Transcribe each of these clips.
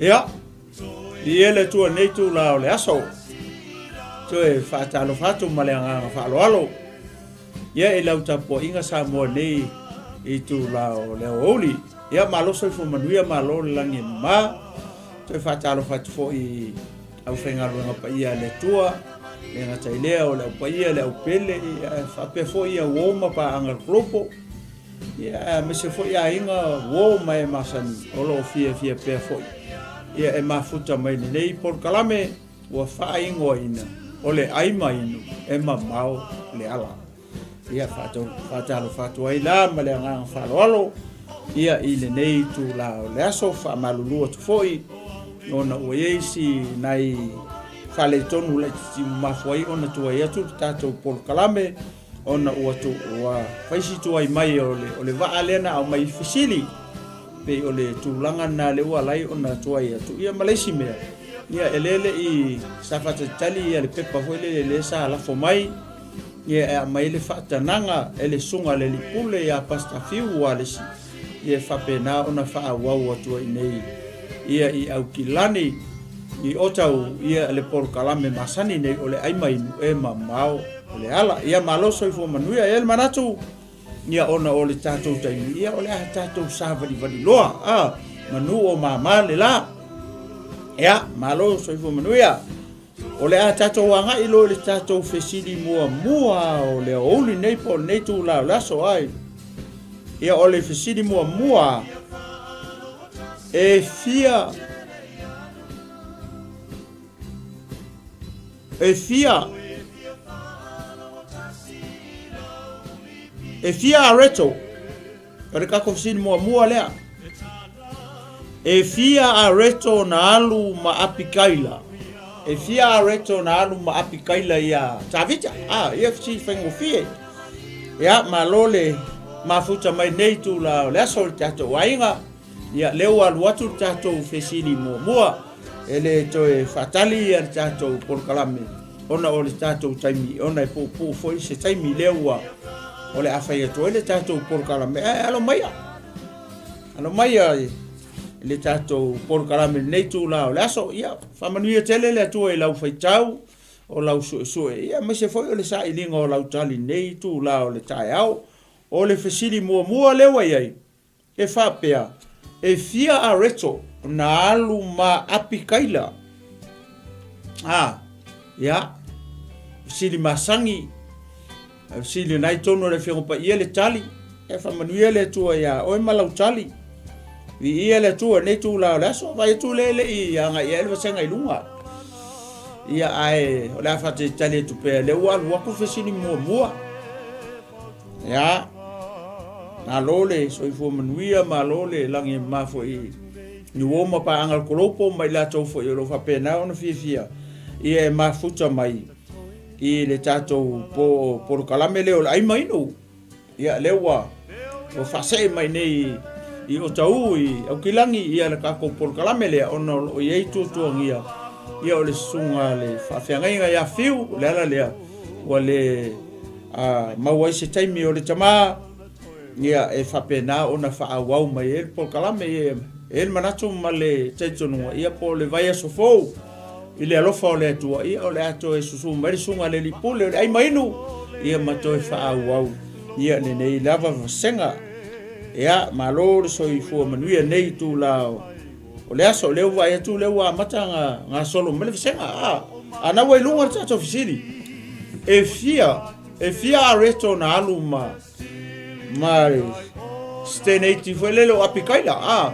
Ia, viia le Atua i lenei itula o le aso. Toe faatalofa atu ma le agaga faaaloalo ia i lau tapuaiga Samoa nei itula o le aoauli. Ia, malo soifua manuia, malo le lagi e mama. Toe faatalofa atu foi i aufaigaluega paia a le Atua, le gata i lea o le au paia, le au pele, ia, faapea foi ia uo ma paaga le kolopo. Ia, aemaise foi aiga uo ma e masani o lo o fiafia pea foi ia e mafuta mai lenei polokalame ua faaigoaina o le ai ma inu e mamao le ala. Ia, faatalofa atu ai la ma le agaga faaaloalo ia i lenei itula o le aso. Faamalulu atu foi ona ua i ai si nai faaletonu laitiiti ua mafua ai ona tuai atu le tatou polokalame ona ua tu, ua fai si tuai mai o le, o le vaa lea na aumai i fesili. Pei o le tulaga lena lea ua ala ai ona tuai atu. Ia ma le isi mea, ia e le le i sa faatalitali ia le pepa foi lele lea sa lafo mai, ia e aumai ai le faatanaga e le susuga a le alii pule ia Pastor Fiu Ualesi, ia e faapena ona faaauau atu ai nei ia i Aukilani i Otahuhu ia le polokalame masani nei o le ai ma inu e mamao o le ala. Ia malo soifua manuia. E i ai le manatu ia ona o le tatou taimi ia o le a tatou savalivali loa a manu o mama le la. Ia malo soifua manuia. O le a tatou agai loa i le tatou fesili muamua o le aoauli nei po o lenei itula o le aso ai. Ia o le fesili muamua e fia e fia e fia areto O le tatou fesili muamua lea. E fia areto na alu ma Apikaila? E fia areto na alu ma Apikaila ia Tavita? Ah, ia fesili faigofie. Ia, malo le mafuta mai nei tula o le aso o le tatou aiga. Ia, lea ua alu atu le tatou fesili muamua. E le toe faatali ia le tatou polokalame ona o le tatou taimi, ona e puupuu foi se taimi lea ua o le a fai atu ai le tatou polokalame. Ae alo maia, alo maia i le tatou polokalame i lenei itula o le aso. Ia, faamanuia tele le Atua i lau faitau, o lau suesue, ia, aemaise foi o le sailiga o lau tali i lenei itula o le taeao. O le fesili muamua lea ua i ai, E faapea, e fia a Rachel na alu ma Apikaila? A, ia, fesili masani, fesili na i tonu o le Afioga Paia le tali, e faamanuia le Atua iā oe ma lau tali. Viia le Atua nei itula o le aso, vaai atu le le i agai ai le vasega i luga. Ia, ae o le a faatalitali atu pea, lea ua alu atu fesili muamua. Ia, malo le soifua manuia, malo le lagi e mama foi i uo ma paaga le kolopo ma i latou foi o lo o faapena ona fiafia ia e mafuta mai i le tatou po polokalame lea o le ai ma inu. Ia, lea ua ua faasee mai nei i Otahuhu i Aukilani ia le tatou polokalame lea ona o lo o i ai tuatuagia ia o le susuga a le faafeagaiga ia Fiu, o le ala lea ua le a maua ai se taimi o le tama, ia, e faapena ona faaauau mai ai le polokalame. Ia, e i ai le manatu ma le talitonuga, ia, po o le vaiaso fou i le alofa o le Atua, ia, o le a toe susu mai le susuga a le Alii Pule o le ai ma inu, ia, ma toe faaauau, ia, lenei lava vasega. Ia, malo le soifua manuia nei itula o O le aso, lea ua vaai atu lea ua amata ona gasolo mai le vasega. A, a na ua i luga le tatou fesili. E fia, e fia areto na alu ma, ma le stenate foi lele o Apikaila. A,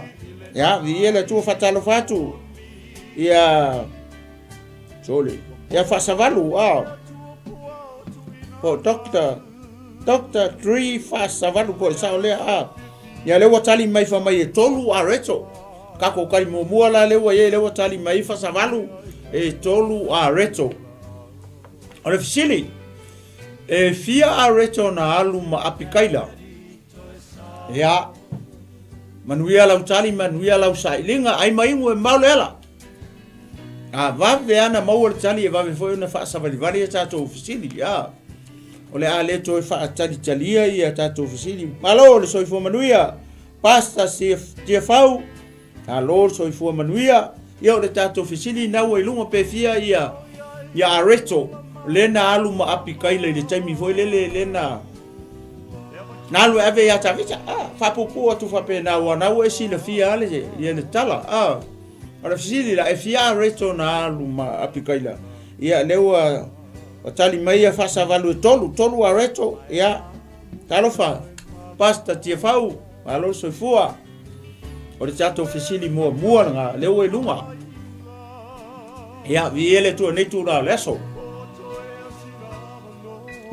ia, viia le Atua faatalofa atu. Ia, sole, ia faasavalu, a, po Doctor, Doctor Tree Faasavalu po o le sao lea, a. Ia lea ua tali mai fai mai e tolu areto. Tatou tali muamua la lea ua i ai lea ua tali mai Faasavalu e tolu areto. O le fesili, e fia areto na alu ma Apikaila? Ia, manuia lau tali, manuia lau sailiga, ai ma igu e mau le ala. A vave ana maua le tali e vave foi ona faasavalivali a tatou fesili. Ia, o le a le toe faatalitalia ia tatou fesili. Malo le soifua manuia, Pastor Tiafau. Malo le soifua manuia. Ia o le tatou fesili na ua i luga pe fia ia ia Areto le na alu ma Apikaila i le taimi foi lele le na na alu e ave ia Tavita. Ah, faapuupuu atu faapena aua na ua e silafia le ia le tala. Ah, o le fesili la e fia Areto na alu ma Apikaila. Ia lea ua ua tali mai ia faasavalu e tolu, tolu Areto. Ia, talofa Pastor Tiafau, malo le soifua. O le tatou fesili muamua lena, lea ua i luga. Ia, viia le Atua i lenei itula o le aso.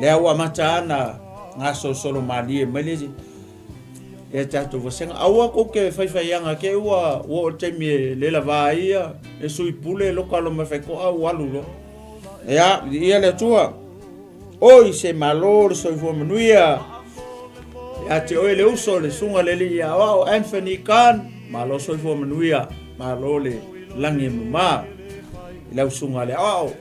Lea ua amata ana gasolosolo malie mai le ia tatou vasega. Aua kou ke faifaiaga ke ua ua oo i le taimi e le lava ai ia le sui pule loka lo mai faikoa ua alu loa. Ia, viia le Atua. Oi se malo le soifua manuia. Ia te oe le uso le susuga le alii aoao Anthony Khan, malo soifua manuia, malo le lagi e mama i lau susuga le aoao.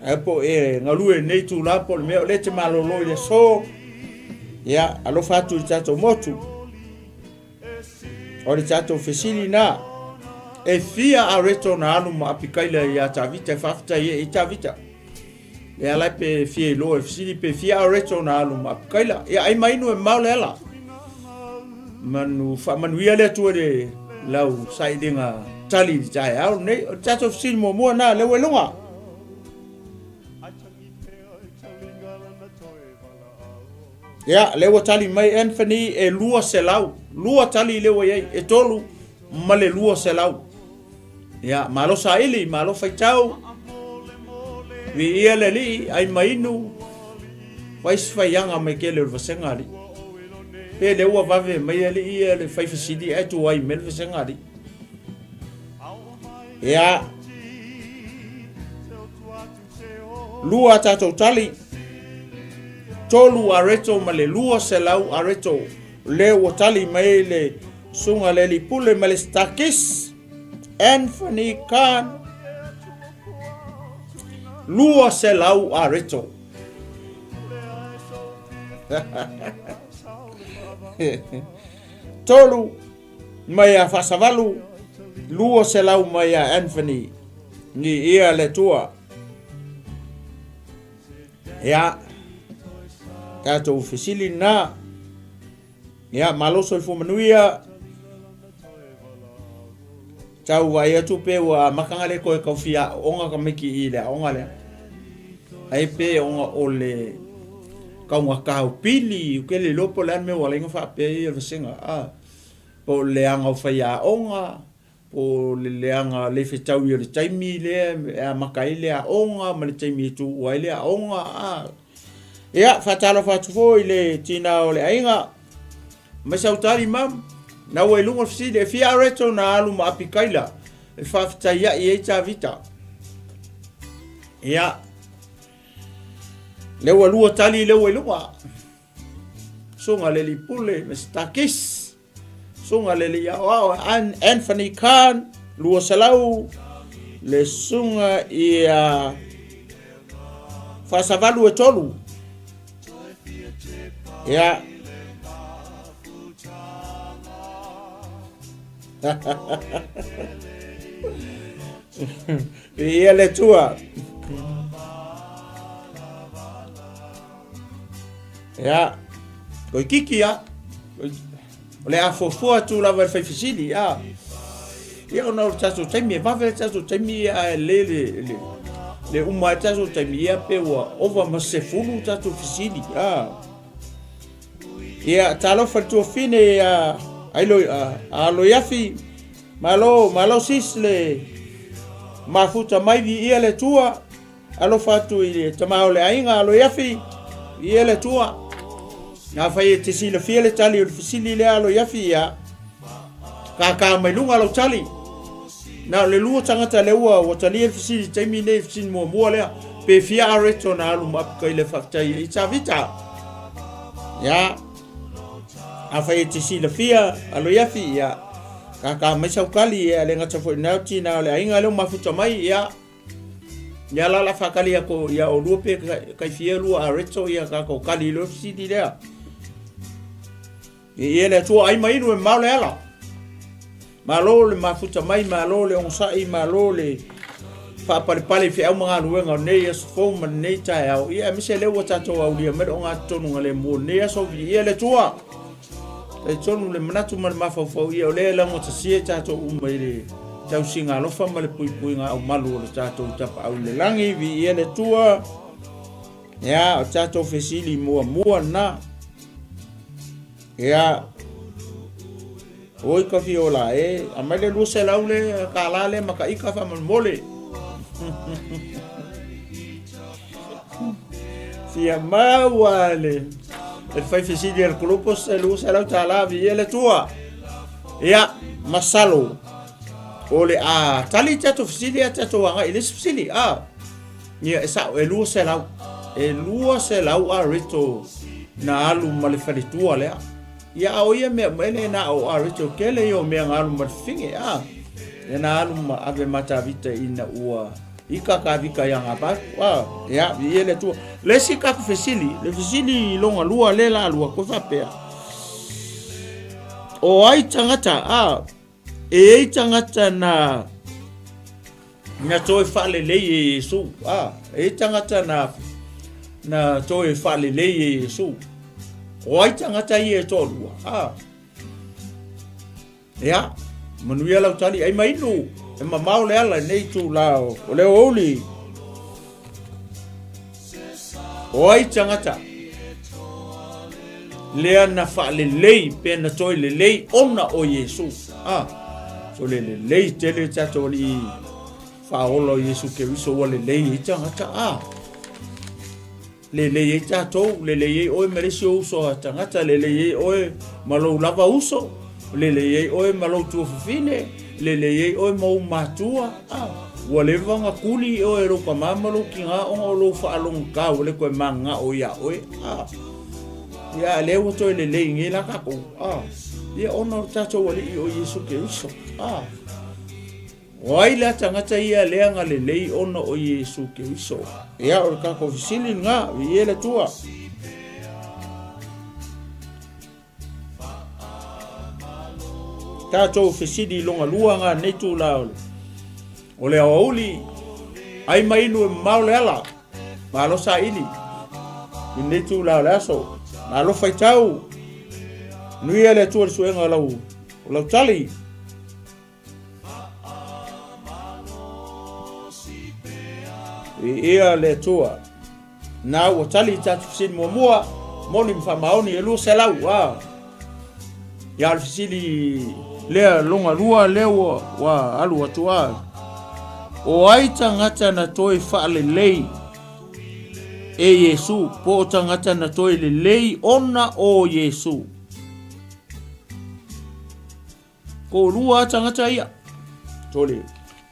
Ae po e galue i lenei itula po o le mea o lea e te malolo i le aso. Ia, alofa atu i le tatou motu. O le tatou fesili na, e fia areto na alu ma Apikaila ia Tavita e faafetai ai i Tavita? E ala pe fia iloa e fesili pe fia areto na alu ma Apikaila. Ia ai ma inu e mamao le ala. Manu faamanuia le Atua i le lau sailiga tali i le taeao lenei. O le tatou fesili muamua na, lea ua i luga. Ia, lea ua tali mai Anthony e 200. Lua tali lea ua i ai, e tolu ma le 200. Ia, malo saili, malo faitau. Viia le Alii, ai ma inu. Fai se faiaga mai kele o le vasega Alii. Pe lea ua vave mai Alii ia le fai fesili ae tuai mai le vasega Alii. Ia, lua a tatou tali, tolu areto ma le 200 areto. Lea ua tali mai le susuga le alii pule ma le Stakis Anthony Khan 200 areto. Tolu mai a Faasavalu, 200 mai a Anthony. Ni ia le Atua. Ia, tatou fesili na. Ia, malo soifua manuia. Tau vaai atu pe ua amataga le toe tau fia aooga tamaiti i le aoga lea. Ai pe ona o le taugata o pili, ou te le iloa po o le a le mea ua ala ai ona faapea ia vasega, a, po o le leaga o faiaoga, po o le leaga le fetaui o le taimi lea e amata ai le aoga ma le taimi e tuua ai le aoga, a. Ia, faatalofa atu foi i le tina o le aiga, mai sau tali mam, na ua i luga o le fesili, e fia areto na alu ma Apikaila e faafetaiai ai Tavita. Ia, lea ua lua tali lea ua i luga. Susuga le alii pule, Mister Kiss. Susuga le alii aoao Anthony Khan, 200. Le susuga ia Faasavalu e tolu. Ia. Ia le Atua. Ia. Toeitiiti a. O le afuafua atu lava i le fai fesili, a. Ia ona o le tatou taimi, e vave le tatou taimi ae le le le le uma ai le tatou taimi, ia pe ua ova ma se 10 tatou fesili, a. Ia, talofa i le tuafine ia Ailo, a Aloiafi, malo, malo sis le mafuta mai viia le Atua. Alofa atu i le tama o le aiga Aloiafi, viia le Atua. Afai e te silafia le tali o le fesili lea Aloiafi, ia kākā mai luga lau tali. Na o le lua tagata lea ua, ua talia le fesili i le taimi nei, fesili muamua lea, pe fia areto na alu ma Apikaila e faafetai ai i Tavita. Ia, afai e te silafia Aloiafi, ia kākā mai sau tali, ia le gata foi na o tina o le aiga lea ua mafuta mai, ia Ia la la whakali a ko ia o lua pe kai fia lua a reto ia ka ko kali lo sidi lea. I ia le atua ai mai inu e mau le ala. Malo le mafuta mai, malo le onosai, malo le faapalepale i feau ma galuega o lenei aso fou ma lenei taeao. Ia, aemaise lea ua tatou aulia mai le ogatotonu galemu o lenei aso, viia le Atua. Talitonu le manatu ma le mafaufau, ia o lea e laugatasia i tatou uma i le tausiga alofa ma le puipuiga aumalu o le tatou Tapaau i le lagi, viia le Atua. Ia, o tatou fesili muamua lena. Ia, oi ka fiola e, aumai le 200 le kālā le ma ka ika faamolemole. Fia maua le le fai fesili a le kulupu se 200 tālā viia le Atua. Ia, masalo o le a tali tatou fesili a tatou agai i le isi fesili. A, ia e sao e 200. E 200 a reto na alu ma le faletua lea. Ia a o ia mea uma, e le na o a reto kele ia o mea na alu ma le fafine. A, ia na alu ma ave ma Tavita ina ua ika ka vika ia ngā patu. A, ia, viia le Atua. Le isi kaku fesili, le fesili longa lua le la lua, koe faapea. O ai tagata, a, e ai tagata na na toe faalelei e Iesu. A, e ai tagata na na toe faalelei e Iesu. O ai tagata ia e toalua. A, ia, manuia lau tali, ai ma inu, e mamao le ala i nei itulā o le aoauli. O ai tagata lea na faalelei pe na toe lelei ona o Iesu. Ah, so le lelei tele tatou alii faaola o Iesu Keriso ua lelei ai tagata. Ah, lelei ai tatou, lelei ai oe ma le isi ou uso a tagata, lelei ai oe ma lou lava uso, lelei ai oe ma lou tuafafine, lelei ai oe ma ou matua. Ah, ua leva ona kuli oe e lou tama ma lou tina ona o lou faalogotau ua le toe mananao ia oe. Ah, ia lea ua toe lelei nei la tatou. Ah, ia ona o le tatou Alii o Iesu Keriso. Ah, O ai la tagata ia lea na lelei ona o Iesu Keriso? Ia, o le tatou fesili lena, viia le Atua. Tatou fesili longa lua nga nei tula o le, o le aoauli, ai ma inu e mamao le ala, malo saili, i nei tula o le aso, malo faitau, nuia le Atua le suega o lau, o lau tali. Viia le Atua. Na ua tali i tatou fesili muamua, moni ma faamaoni e 200. A. Ia o le fesili lea longa lua lea ua, ua alu atu a. O ai tagata na toe faalelei e Iesu, po o tagata na toe lelei ona o Iesu? Ko lua a tagata ia. Tole,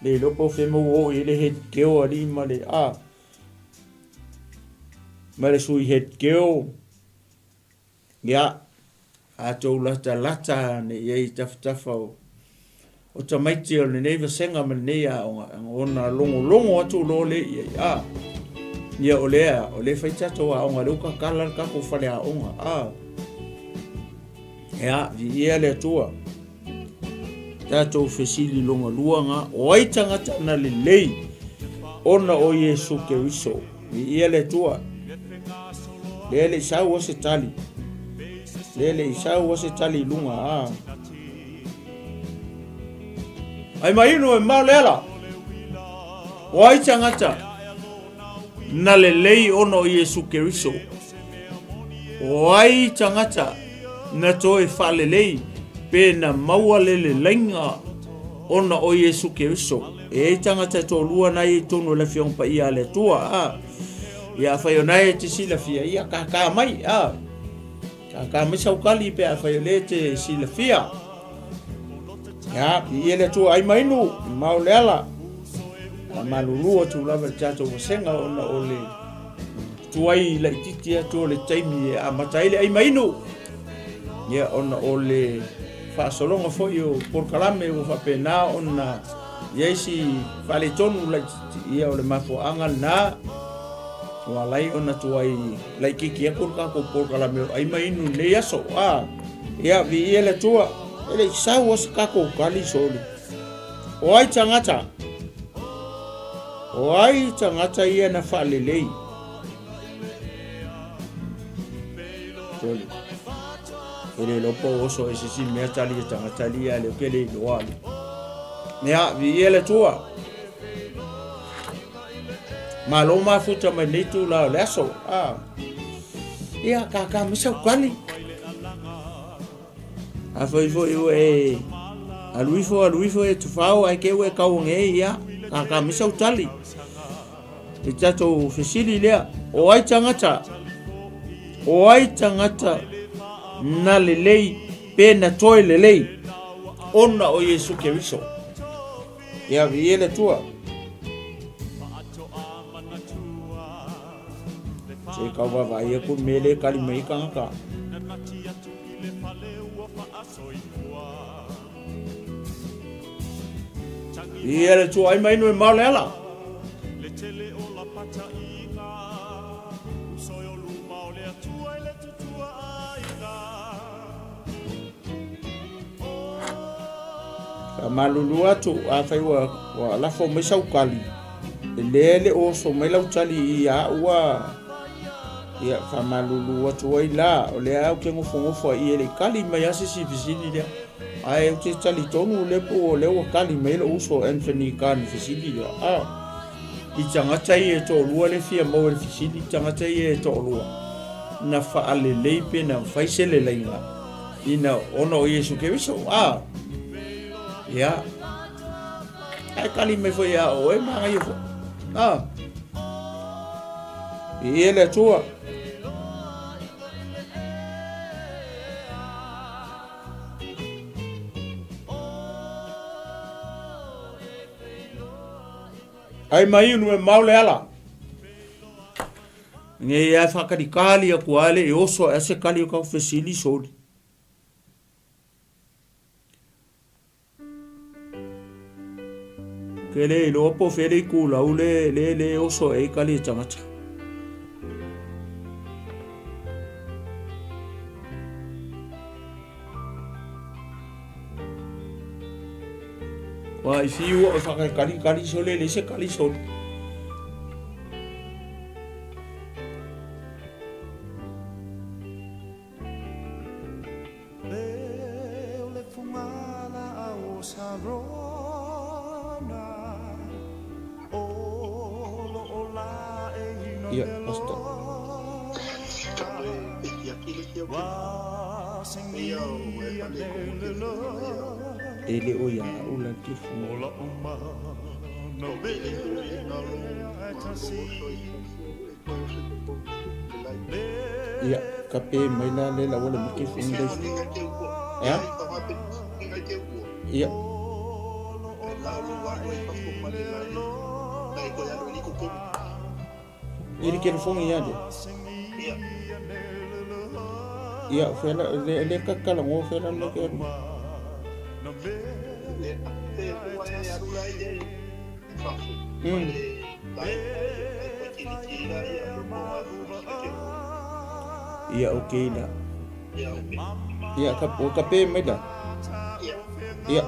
le iloa po o fea mau o i le head girl alii ma le a. Ma le sui head girl. Ia, a tou latalata ane i ai i tafatafa o o tamaiti o lenei vasega ma lenei aoga, ona logologo atu loa lea i ai, a. Ia o lea, o lea e fai tatou aoga, lea ua tatala le tatou faleaoga, a. Ea, viia le Atua. Tatou fesili longa lua nga, o ai tagata na lelei ona o Iesu Keriso. Viia le Atua. Lea le i sau o se tali. Lea le i sau o se tali i luga. A. Ai ma inu e mau le ala. O ai tagata na lelei ona o Iesu Keriso. O ai tagata na toe faalelei pe na maua le leleiga ona o Iesu Keriso. E ai tagata e toalua na i totonu o le Afioga Paia a le Atua. A, ia afai o na e te silafia, ia kākā mai. A, kākā mai saukali pe afai o lea e te silafia. Ia, viia le Atua ai ma inu, mamao le ala. A malulu atu lava i le tatou vasega ona o le tuai laititi atu o le taimi e amata ai le ai ma inu. Ia, ona o le faasologa foi o polokalame ua faapena ona i ai si faaletonu laititi, ia o le mafuaaga lena ua ala ai ona tuai laititi atu le tatou polokalame o ai ma inu i lenei aso. A, ia, viia le Atua. E le i sau lava se tatou tali soli. O ai tagata? O ai tagata ia na faalelei? Soli. E le iloa po o oso e se isi mea tali e tagata lia le ke le iloa le. Mea, viia le Atua. Malo mafuta mai nei tula o le aso. Ah. Ia, kākā mai sau kali. A foi foi ua e alu ifo alu ifo e tufao ae ke ua e kauage ai ia, kākā mai sau tali. I tatou fesili lea, o ai tagata, o ai tagata na lelei pe na toe lelei ona o Iesu Keriso. Ia viia le Atua. Se kau vaavaai aku i mea le kali mai ai tagata. Ia le Atua ai mai inu e mao le ala. Faamalulu atu, afai ua, ua lafo mai sau kali, e lea le oso mai lau tali ia au a, ia faamalulu atu ai la, o lea au ke nofonofo ai e le i kali mai a se isi fesili lea. Ae ou te talitonu lea po o lea ua kali mai lou uso Anthony Khan i fesili lea. A, i tagata ia e toalua le fia maua i le fesili, tagata ia e toalua na faalelei pe na fai se leleiga ina ona o Iesu Keriso. A, ia, ae kali mai foi ia oe manaia foi. A, viia le Atua. Ai mai inu e mau le ala. Nei e whakalikali aku ale e oso e se kali o kau fesili soli. Ke le iloa po o fea le itulau le le le oso ai kali e tagata. Ua i fiu o whakakali kali sole le se kali sole. Ia, Pastor. E le o ia au la ke fu. Ia, ka pe mai la le la wala mike fu ngai fu. Ia? Ia. I le telefoni ia le. Ia, fela, le, le kakala ngo fela le ke alu. Ia, okay la. Ia, ka, o ka pe mai la. Ia.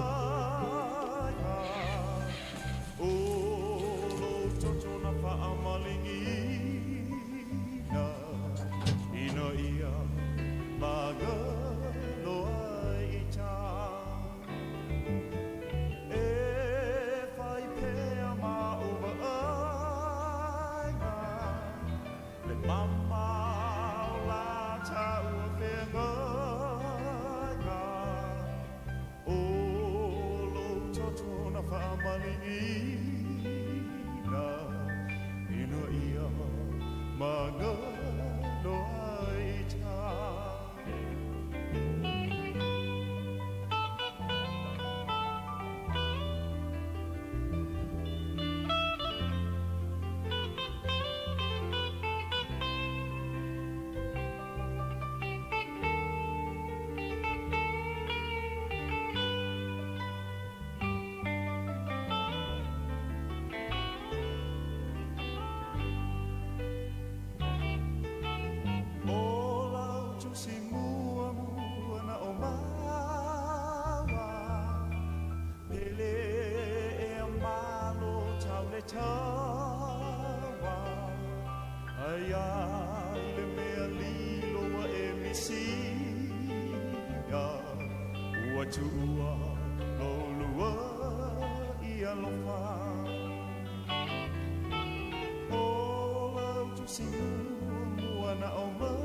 malosi muamua na o maua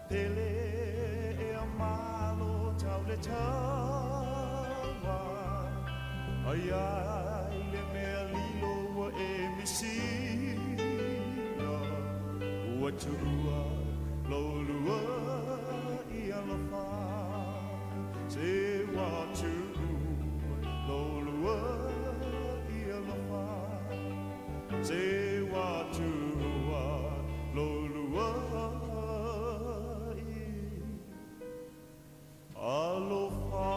Pele e a malo tau le taua Ai ai le mea lilo ua e misia Ua tuua lou lua i alofa Se ua tuua lou lua i alofa Se ua tuua lou lua i alofa.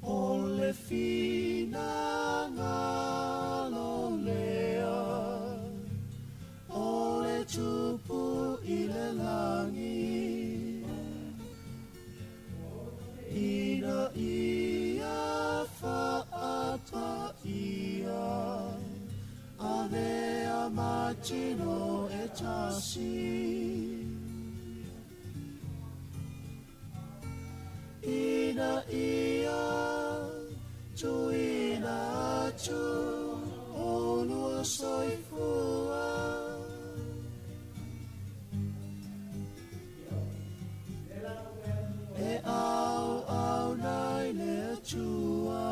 O le finagalo lea o le Tupu i le lagi, ina ia faapaia, avea ma tino e tasi. Ina ia tuuina atu olua soifua. E auauna i le Atua.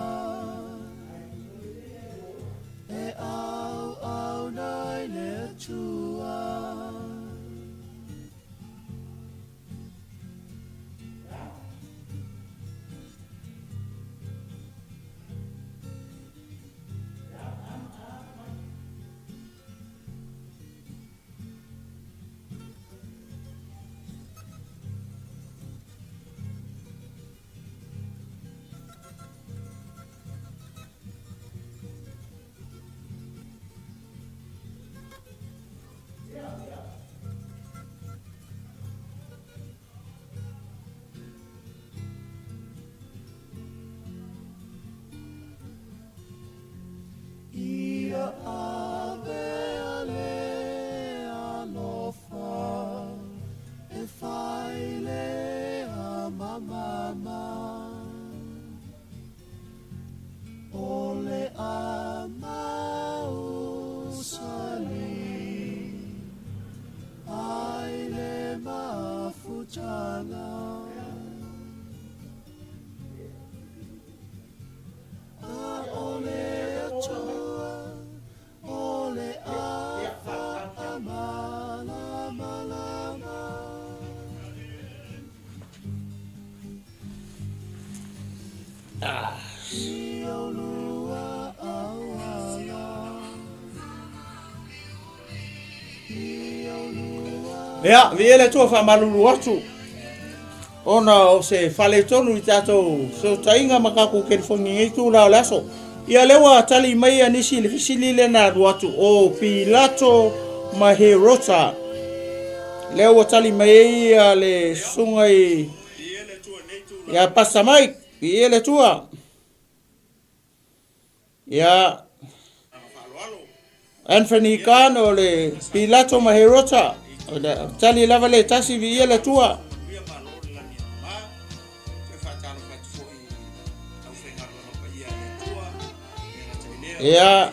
E auauna i le Atua. Ia avea le alofa e fai lea ma mama. O le a mausali ai le mafutaga. A o le Atua o le a faamalamalama. I olua auala. I olua. Ia, viia le Atua faamalulu atu ona o se faaletonu i tatou fesootaiga ma tatou telefoni i lenei itula o le aso. Ia lea ua tali mai ia nisi i le fesili lea na alu atu o Pilato ma Herota. Lea ua tali mai ai ia le susuga i ia Pastor Mike, viia le Atua. Ia Anthony Khan o le Pilato ma Herota, o le tali lava le tasi, viia le Atua. Ia.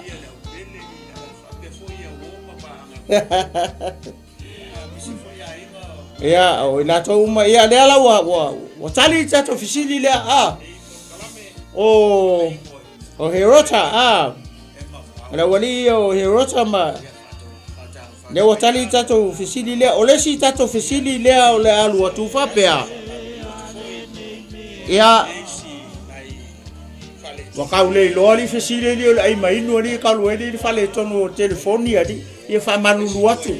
Ia, o i latou uma, ia, lea la ua, ua, ua tali i tatou fesili lea, a. O, o Herota, a. O le aualii o Herota ma, lea ua tali i tatou fesili lea. O le isi tatou fesili lea o le alu atu faapea. Ia, Ua kau le iloa li fesili ali o le ai mainu ali ka lu ali le fale tonu o telefoni ali ia faamalulu atu.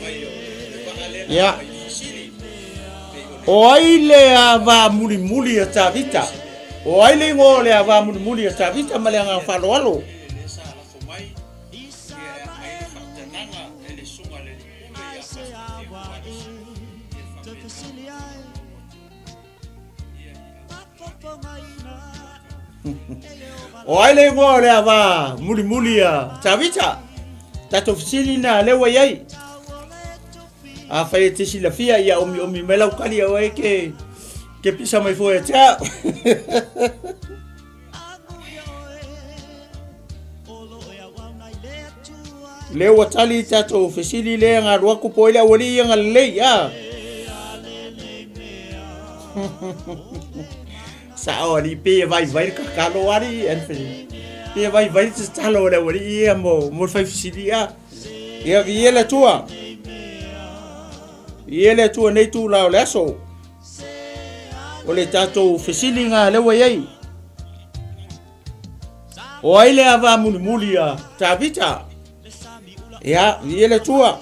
Ia. O ai le ava mulimuli a Tavita? O ai le igoa o le ava mulimuli a Tavita ma le agaga faaaloalo? O ai le igoa o le ava mulimuli a Tavita? Tatou fesili na lea ua i ai. Afai e te silafia, ia omiomi mai lau kali aua e ke, ke pisa mai foi ia te au. Lea ua tali tatou fesili lea nga alu atu po ai le aualii ia nga lelei a. Sao alii pe e vaivai le tatalo alii Anthony. Pe e vaivai le tatalo a le aualii ia mo mo le fai fesili a. Ia viia le Atua. Viia le Atua nei tula o le aso. O le tatou fesili ga lea ua i ai. O ai le ava mulimuli a Tavita? Ia, viia le Atua.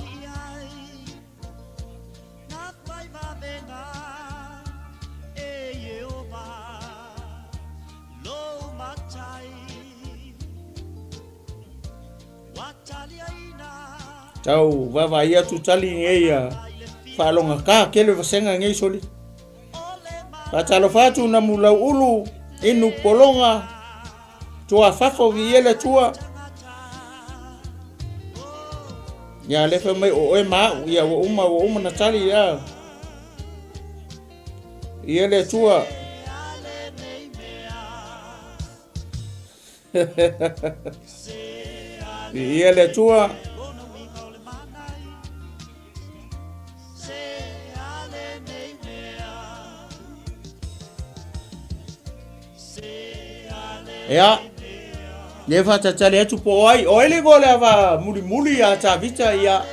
Tau vaavaai atu tali nei a faalogata kele vasega nei soli. Faatalofa atu na mulau ulu inu pologa tua fafo viia le Atua. Ia le fai mai o oe ma au, ia ua uma ua uma na tali ia. Ia le Atua. Ia le Atua. Ia, le fatatali atu po o ai, o ai le igoa o le ava mulimuli ia Tavita ia,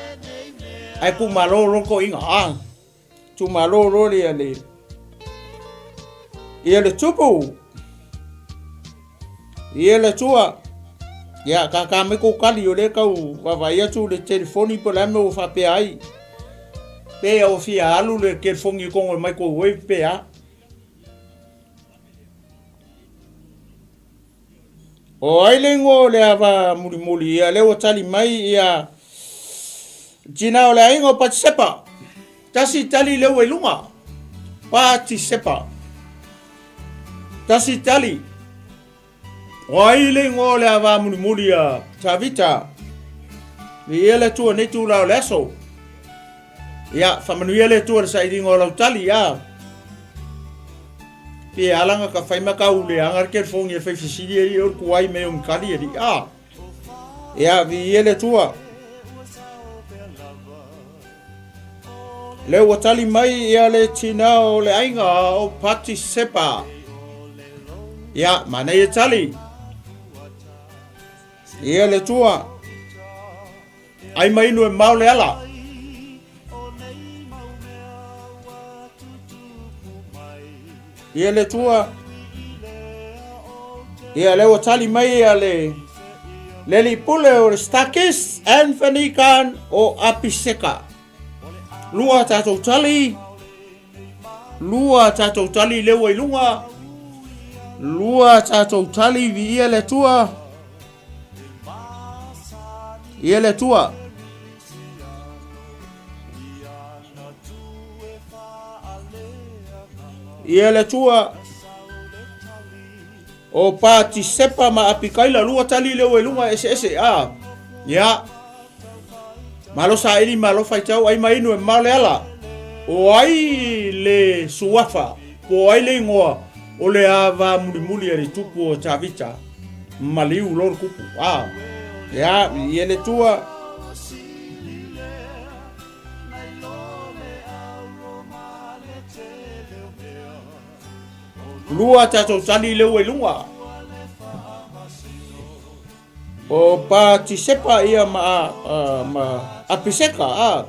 ae tumalo loko inga, a, tumalo lo le ia le, ia le tupu, ia le tua, ia kākā mai kou kali o le kau vaavaai atu le telefoni po o le a mea ua faapea ai, pe ua fia alu le telefoni i totonu o le microwave pe a. O ai le igoa o le ava mulimuli ia lea ua tali mai ia Tina o le aiga o Patisepa. Tasi tali lea ua i luga. Patisepa. Tasi tali. O ai le igoa o le ava mulimuli a Tavita? Viia le Atua nei tula o le aso. Ia, faamanuia le Atua le sailiga o lau tali, a. Pe ala nga ka fai ma ka ule anga le telefoni e fai fesili ai o le kuai me o kali ali a. Ia, viia le Atua. Le ua tali mai ia le tina o le aiga o Patisepa. Ia, manaia tali. Ia le Atua. Ai mai inu e mao le ala. Ia le Atua. Ia le ua tali mai ia le le alii pule o le Stakis Anthony Khan o Apiseka. Lua tatou tali. Lua tatou tali le ua i luga. Lua tatou tali viia le Atua. Ia le Atua. Ia le Atua o Patisepa ma Apikaila lua tali lea ua i luga eseese a. Ia. Malo saili malo faitau ai ma inu e mao le ala. O ai le suafa po o ai le igoa o le ava mulimuli a le tupu o Tavita maliu lo le kupu. A. Ia, ia le tua. Lua tatou tali lea ua i luga. O Patisepa ia ma, uh, ma Apiseka. A.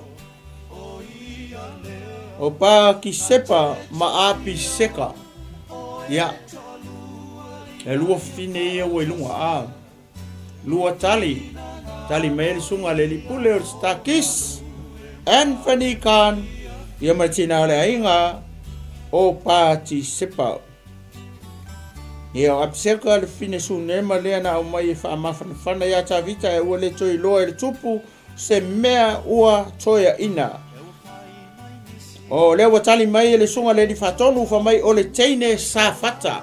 O Pakisepa ma Apiseka. Ia. E lua fine ia ua i luga. A. Lua tali. Tali mai le suga le lipule o le Stakis. Anthony Khan. Ia ma tina o le aiga o Patisepa. Ia o Apiseka le fine Sunema lea na aumai e faamafanafana iā Tavita e ua le toe iloa e le tupu se mea ua toeaina. O lea ua tali mai e le suga le Lifatonu fa mai o le teine Safata.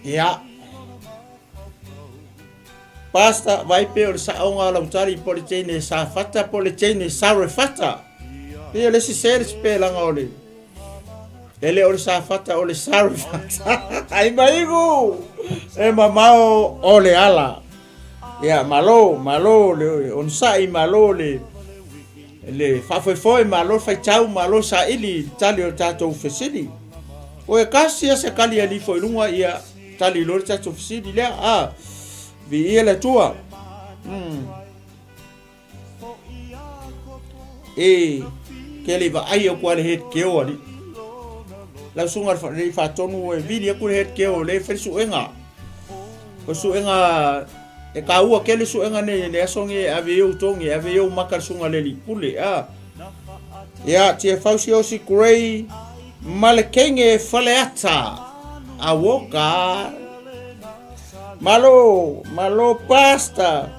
Ia. Pastor, vai pe o le saoga o lau tali po o le teine Safata po o le teine Sarefata. Pei o le sese le sipelaga o le E le o le Safata o le Sarefata. Ai maigu e mamao o le ala. Ia malo, malo le onosai, malo le le faafoefoe, malo le faitau, malo le saili i le tali o le tatou fesili. O e kasi a se kali e lifo i luga ia tali loa le tatou fesili lea. A, viia le Atua. Mm. E, ke le vaai au kua le head keo ali. Lau sunga le faatonu e vili aku le head keo le fai suega. O suega e kaua ke le suega nei le aso nge ave eu tongi ave eu maka le sunga le lipule a. Ia tia fausi osi grey ma le kenge faleata. Awoka. Malo, malo pasta.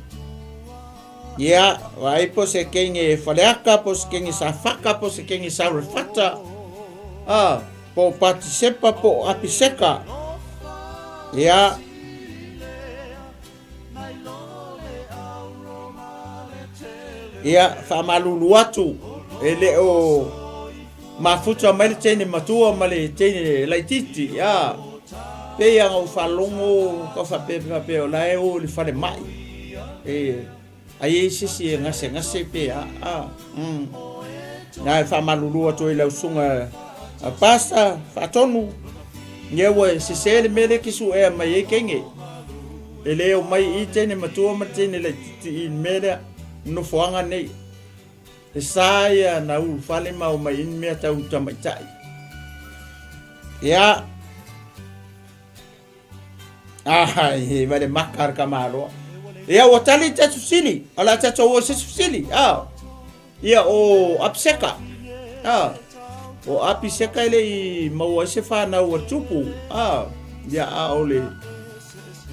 Ia, vaai po se kenge Faleaka, po se kenge Safaka, po se kenge Sarefata, a, po o Patisepa, po o Apiseka. Ia. Ia, faamalulu atu, e le o mafuta mai le teine matua ma le teine laitiiti, ia. Pei lava ona ou faalogo ka faapea faapea o la e o i le falemai. E ai ai se isi e gasegase pe a a. Mm. Na e faamalulu atu ai lau susuga a pasta faatonu. Ia ua sese le mea lea ke suea mai ai kenge. E le o mai i teine matua ma teine laitiiti i le mea lea nofoaga nei. E sa ia na ulufale ma o mai i ni mea tau tamaitai. Ia. Ai, he wale maka ka maloa. Ia, ua tali te fesili. O le a tatou o i se isi fesili. Ah. Ia, o Apiseka. Ah. O Apiseka e le i maua ai se whanau a tupu. Ah. Ia, a o le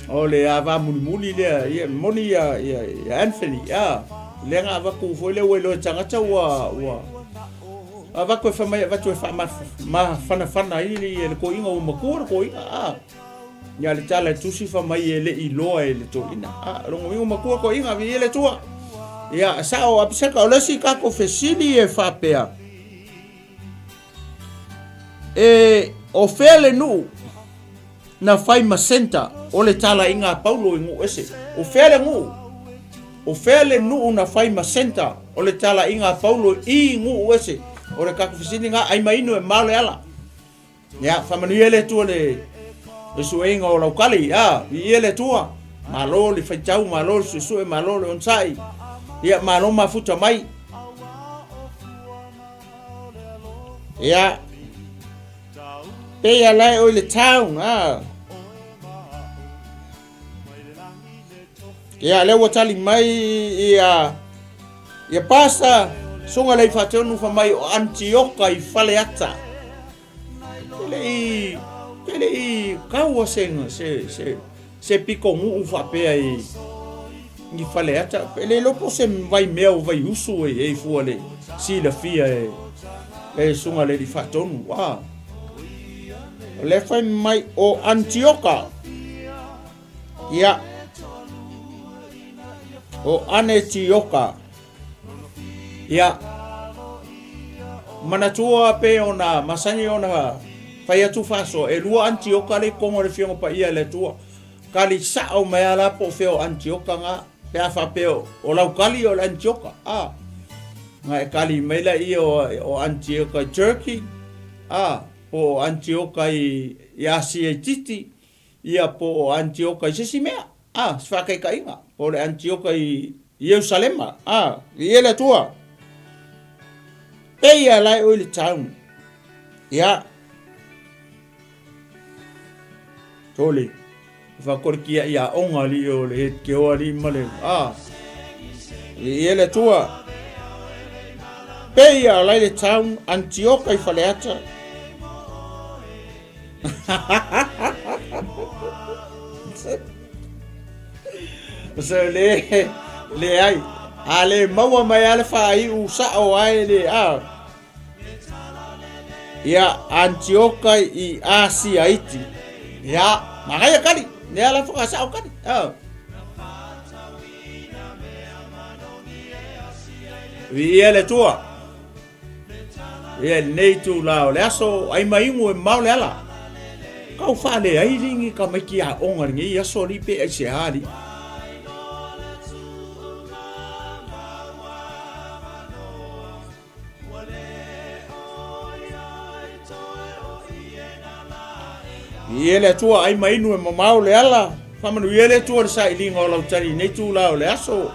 o le ava mulimuli lea, ia, moni ia, ia, ia Anthony. Ah. Lea nga avaku foi lea ua iloa e tagata ua, ua, Avatu e fai mai avatu e faamafanafana ai le toeaina ua matua le toeaina a. Ia le tala e tusi fai mai e le i iloa e le toeaina a. Lona uiga ua matua toeaina ave i ai le Atua. Ia sao Apiseka o le isi tatou fesili e faapea e o fea le nuu na fai ma centre o le talaiga a Paulo i nuu ese? O fea le nuu? O fea le nuu na fai ma centre o le talaiga a Paulo i nuu ese? O le tatou fesili lena, ai ma inu e mao le ala. Ia, faamanuia le Atua le le sueina o lau kali, a, viia le Atua. Malo le faitau, malo le suesue, malo le onosai. Ia, malo mafuta mai. Ia, pei a lae oi le town, a. Ia, lea ua tali mai ia ia pasta suga le faatonu fa mai o Antioka i Faleata. E le i e le i kaua se se se se piko nuu faapea i i Faleata. E le iloa po o se vaimea o Vaiusu e i ai fua le silafia e e suga le faatonu. Ah. O lea fai mai o Antioka. Ia. O Anetioka. Ia. Manatua pe ona masani ona fai atu faasoa, e lua Antioka le kogo le fioga paia le Atua. Kali sao mai ala po fea o Antioka nga pe a faapea o lau kali o le Antioka. A. Nga e kali mai la ia o Antioka i Turkey. A. Po o Antioka i Asia i Titi. Ia po o Antioka i se isi mea, a, se faakaikaiga, po o le Antioka i Ierusalema, a, i le Atua. Peia la e oi le town. Ia. Tole. Whakore kia ia onga li o le het ke oa li male. A. I le Atua. Peia la le town Antioka i Faleata. So le, le ai. A le maua mai a le whaaiu sao ai le a. Ia, Antioka i Asia iti. Ia, magaia kali. Ne ala whaka sao kali. Oh. Ia le tua. Ia lenei itulā o le aso, ai ma igu e mamao le ala. Kau faaleai lingi ka maiki aoga lenei aso alii pe aisea alii. Ia le Atua ai ma inu e mamao le ala. Faamanuia le Atua le sailiga o lau tali i nei itulā o le aso.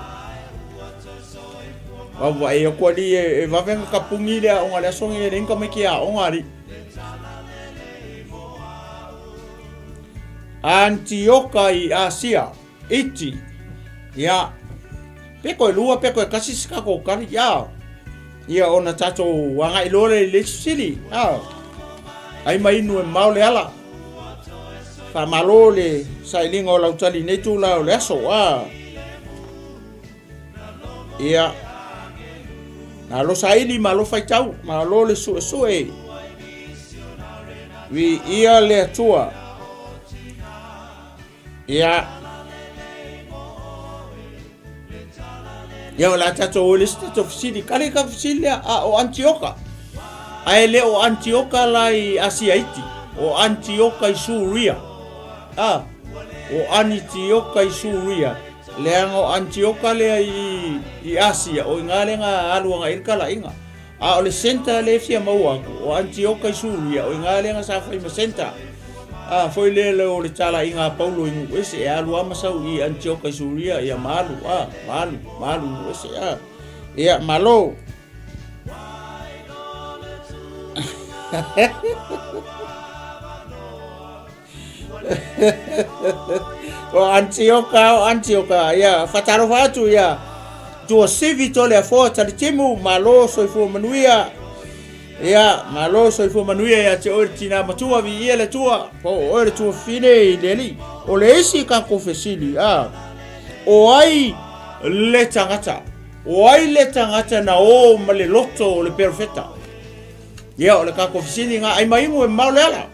Vaavaai aku alii e vave ona kapugi le aoga le aso nei e leai ni tamaiti e aoga alii. Antioka i Asia, iti. Ia, pe koe lua, pe koe kasi se tatou kali, ia. Ia ona tatou agai loa lea i le isi fesili, ia. Ai ma inu e mamao le ala. Faamalo le sailiga o lau tali i nei tula o le aso, a. Ia. Malo saili, malo faitau, malo le suesue. Viia le Atua. Ia. Ia o le a tatou o i le isi tatou fesili. Kali ka fesili lea, a o Antioka. Ae le o Antioka la i Asia iti. O Antioka i Suria. A, o Anitioka i Suria. Leaga o Antioka lea i, i Asia, o i ina lea na alu agai ai le talaiga. A o le centre lea e fia maua atu, o Antioka i Suria, o i ina lea na sa fai ma centre. A, foi lea le o le talaiga a Paulo i nuu ese, e alu lava ma sau i Antioka i Suria, ia ma alu, a, ma alu, ma alu i nuu ese, a. Ia, malo. O Antioka, o Antioka, ia, whatalofa atu, ia, tua sivi tole a foa talitimu, malo soifua manuia, ia, malo soifua manuia ia te oe le tina matua, vi ia le tua, po o oe le tua fine i le alii. O le isi ka ko fesili, a, o ai le tangata, o ai le tangata na o ma le loto o le perofeta. Ia, o le kako fesili nga ai maingu e mau le ala.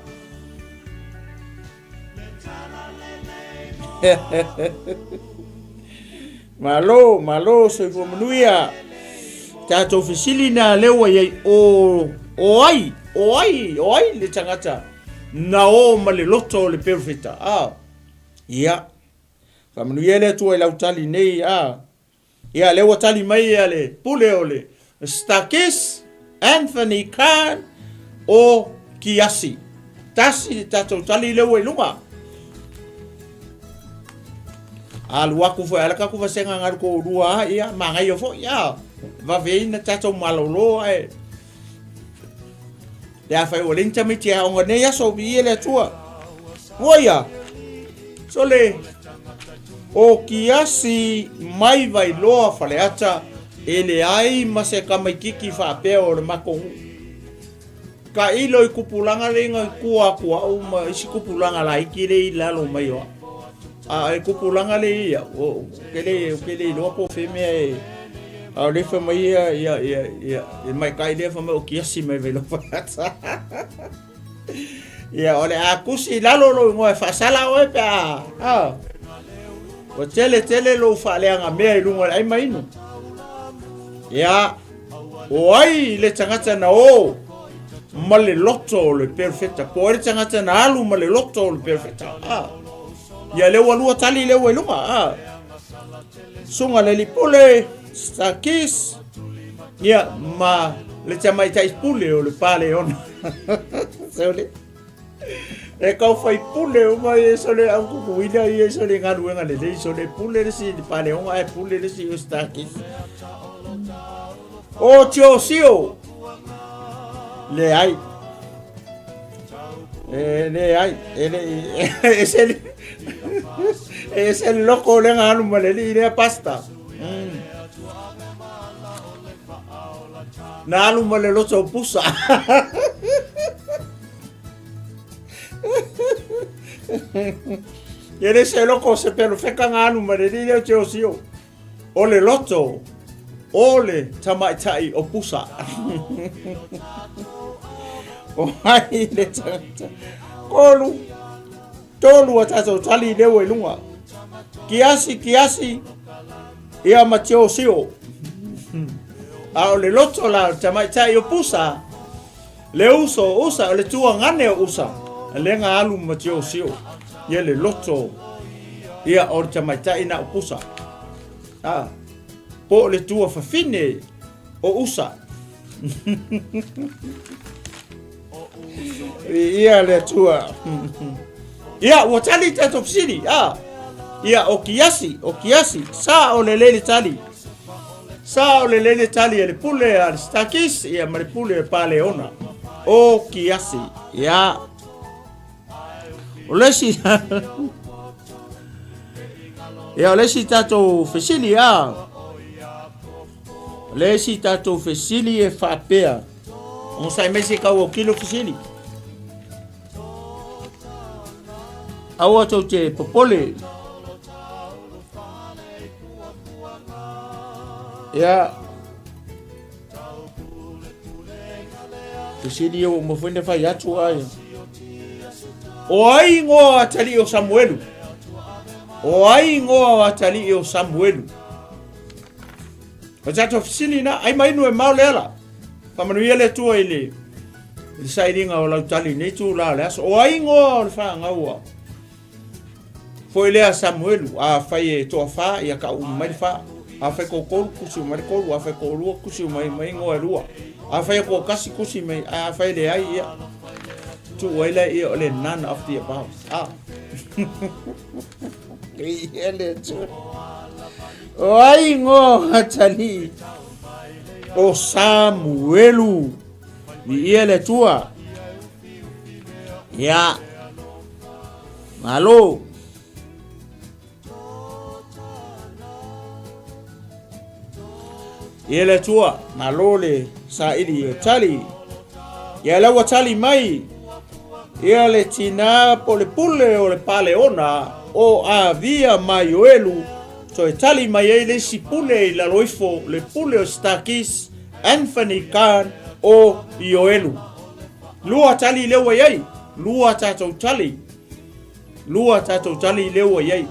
Malo, malo, soifua manuia. Tatou fesili na lea ua iai, o, o ai, o ai, o ai le tagata na o ma le loto o le perofeta. Ah, ia, faamanuia le Atua i lau tali nei, ah. Ia, lea ua tali mai ia le pule o le Stakis Anthony Khan o Kiasi. Tasi le tatou tali lea ua i luga. Alu aku foi ala kaku vasenga ngalu ko lua ia mangaia foi ia. Vaveina tatou malolo ae. Le a fai ua leai ni tamaiti e aoga nei aso viia le Atua. Ua ia. Sole o kiasi mai Vailoa Faleata e leai ma se kamaikiki faapea o le makou nuu. Ka ilo i kupulaga le inga kua aku au ma isi kupulaga laiti le i lalo mai o au. A e kupulaga le ia, o ke le, ke le iloa po o fea mea e, a o le fai mai ia, ia, ia, ia, e maikai lea fai mai o kiasi mai Vailoa Faleata. Ia, o le a tusi i lalo lou igoa e faasala oe pe a, a. Ua tele tele lou faaleaga mea i luga o le ai ma inu. Ia, o ai le tagata na o ma le loto o le perofeta? Po o ai le tagata na alu ma le loto o le perofeta? A. Ia, lea ua lua tali lea ua i luga. A. Susuga le alii pule, Stakis, ia, ma le tamaitai pule o le Paleona. Sole. E kau fai pule uma ia sole au kukuina ia sole galuega lelei sole pule le si Paleona ae pule le si o Stakis. O Tiosio. Leai. E leai, e le e se e se loko le ngalu ma le li lea pasta. Na alu ma le loto pusa. E le se loko se pelo feka ngalu ma le li lea te osio. O le loto o le tamaitai o Pusa. O ai le tagata. Kolu, tolu a tatou tali leo i luga. Kiasi, kiasi, ia ma tio sio. A o le loto la o le tamaitai o Pusa, le uso o Usa, o le tuagane o Usa, le ga alu ma tio sio. Ia le loto ia o le tamaitai na o Pusa. A, po o le tuafafine o Usa. Ia le Atua. Ia, ua tali tatou fesili. A. Ia, o Kiasi, o Kiasi, sa o lelei le tali. Sa o lelei le tali a le pule a le Stakis, ia ma le pule a Paleona. O Kiasi. Ia. O le isi... Ia, o le isi tatou fesili, a. O le isi tatou fesili e faapea. Onosai mai se i kau autilo fesili. Aua tou te popole. Ia. Fesili ia ua uma foi na fai atu ai. O ai ingoa o atalii o Samuelu? O ai ingoa o atalii o Samuelu? O tatou fesili na, ai mai inu e mao le ala. Faamanuia le Atua i le i le sailiga o lau tali i nei itulā o le aso. O ai ingoa o le fanau a foi lea Samuelu, a fai e toafā, ia kau uma mai le fā. A fai toatolu, tusi uma mai le tolu. A fai toalua, tusi uma mai ingoa e lua. A fai e toatasi, tusi mai. Ae a fai e leai, ia, tuu ai lea ia o le none of the above. Ah. Ia le Atua. O ai ingoa o atalii? O Samuelu. Viia le Atua. Ia. Malo. Ia le Atua, malo le saili o tali. Ia lau ua tali mai, ia le tinā po le pule o le Paleona o Avia ma Ioelu, toe tali mai ai le isi pule i lalo ifo, le pule o Stakis Anthony Khan o Ioelu. Lua tali lea ua i ai, lua tatou tali. Lua tatou tali lea ua i ai.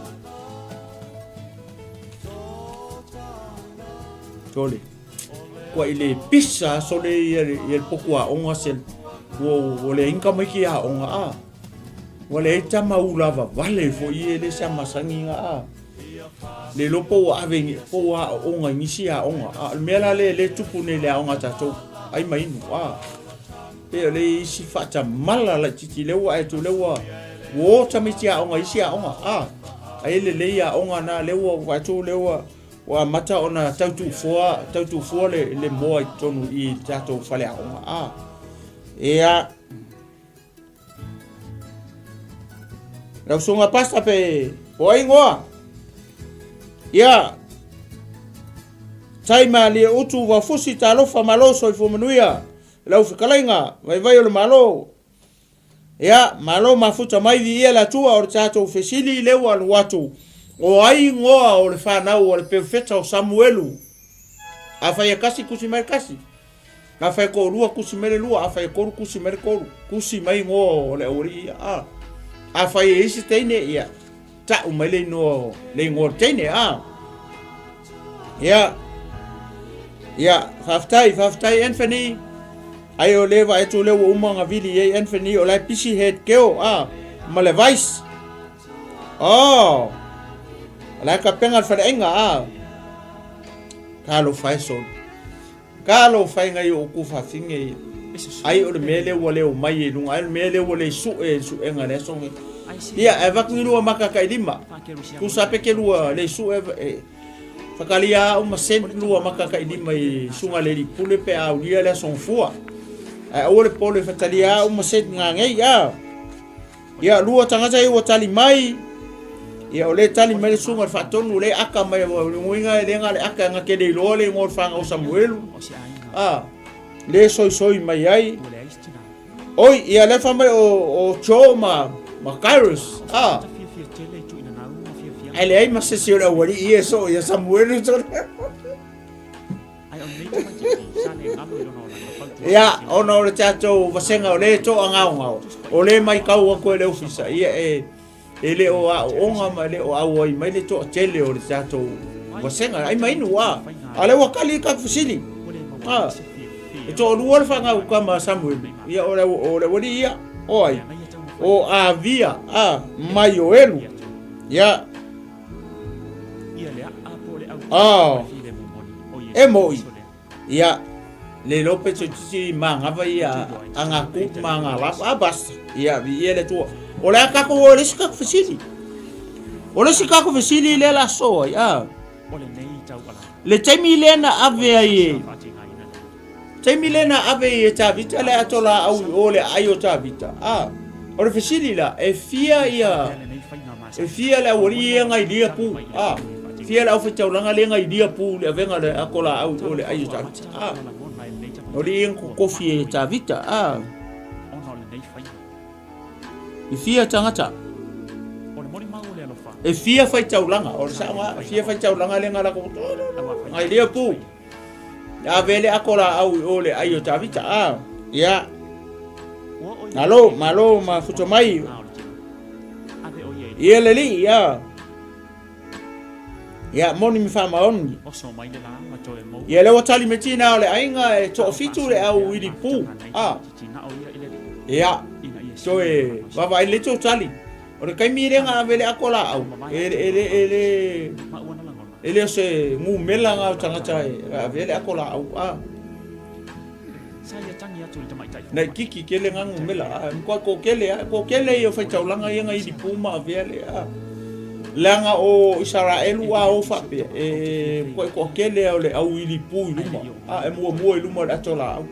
Sole. Kua i le pisa sole ia le, ia le poku aoga se ua, ua leai ni tamaiti aoga a. Ua leai tama ula vavale foi e le se masangi ga a. Le iloa po ua ave i, po ua aooga i nisi aoga. A o le mea la lea lea e tupu nei i le aoga a tatou, ai ma inu a. Pei o le isi faatamala laitiiti lea ua ae atu lea ua ua o tamaiti aoga i isi aoga a. Ai e lelei aoga na lea ua vaai atu lea ua ua amata ona tau tuufoa tau tuufua le le moa i totonu i le tatou faleaoga a. Ia Lau susuga pasta pe o ai ingoa? Ia. Tai malie utu vaofusi talofa malo soifua manuia. Lau fetalaiga vaivai o le Malo. Ia, malo mafuta mai viia le Atua o le tatou fesili lea ua alu atu. O ai ingoa o le fanau o le perofeta o Samuelu? Afai e kasi, tusi mai le kasi. Afai e toalua tusi mai le lua, afai e tolu tusi mai le tolu, tusi mai igoa o le aualii ia, a. Afai e i ai se teine, ia, tau mai le igoa, le igoa o le teine, a. Ia, ia, faafetai, faafetai Anthony. Ai o le vaai atu lea ua uma ona vili i ai Anthony, o la e pisi head keo, a, ma le vice. Oh, o la e tapena le faleaiga, a. Talofa e soli. Talofa e nai o outou fafine ia. Ai o le mea lea ua le omai ai i luga, ai o le mea lea ua le sue i le suega i le aso lenei. Ia, e avatu ni lua maka tailima. Tusa pe ke lua le sue e whakalia au ma sent lua maka tailima i suga le lipule pe a ulia le aso gafua. Ae aua le pole whatalia au ma sent ngā ngei, a. Ia, lua tagata ia ua tali mai. Ia, o le tali mai le susuga i le faatonu, o le aka mai, o le uiga e le na le aka, na te le iloa le igoa o le fanau o Samuelu. A, le soisoi mai ai. Oi, ia le fa mai o, o Joe ma, ma Kairos. A, ai leai ma se si o le aualii ia so ia Samuelu. Ia, ona o le tatou vasega o lea e toagaogao, o lea e maitau atu e le ofisa, ia e, e le o aooga ma e le o auai mai le toatele o le tatou vasega, ai ma inu, a, a lea ua tali le tatou fesili. A, e toalua le fanau tama a Samuel, ia o le, o le aualii ia, o ai, o Avia, a, ma Ioelu, ia, Oh, e moi. Ia, le lo pe toeitiiti manava ia aga ku ma aga lava. A basta. Ia, viia le Atua. O le a tatou o i le isi tatou fesili. O le isi tatou fesili lea la so ai, a. Le taimi lea na ave ai e taimi lea na ave ai e Tavita le ato laau i o le aai o Tavita, a. O le fesili la, e fia ia E fia le aualii ia ngai lia pu, a. Fia le aufai-taulaga lea ngai lia pu le avega le ako laau i o le ai o Tavita, a. O le ia kokofi e Tavita, a. E fia tagata. E fia faitaulaga, o le sao e fia faitaulaga lea ngai lako, ngai lia pu. Ave le ako laau i o le ai o Tavita, a. Ia. Malo, malo mafuta mai. Ia le alii, ia. Ia, moni ma faamaoni. Ia lea ua tali mai tina o le aiga e toafitu le au ilipu. A. Ia, toe vaavaai lelei tou tali. O le taimi lea na ave le ako laau, e, e, e, e, le, e le o se gumela na o tagata e ave le ako laau. A. Nai kiki kele nga ngumela a mkoa ko kele a ko kele ia faitaulaga ia nga ili pu ma avea le a leaga o Isaraelu a o faapea e mkoa ko kele o le au ili pu i luma a e muamua i luma o le ato laau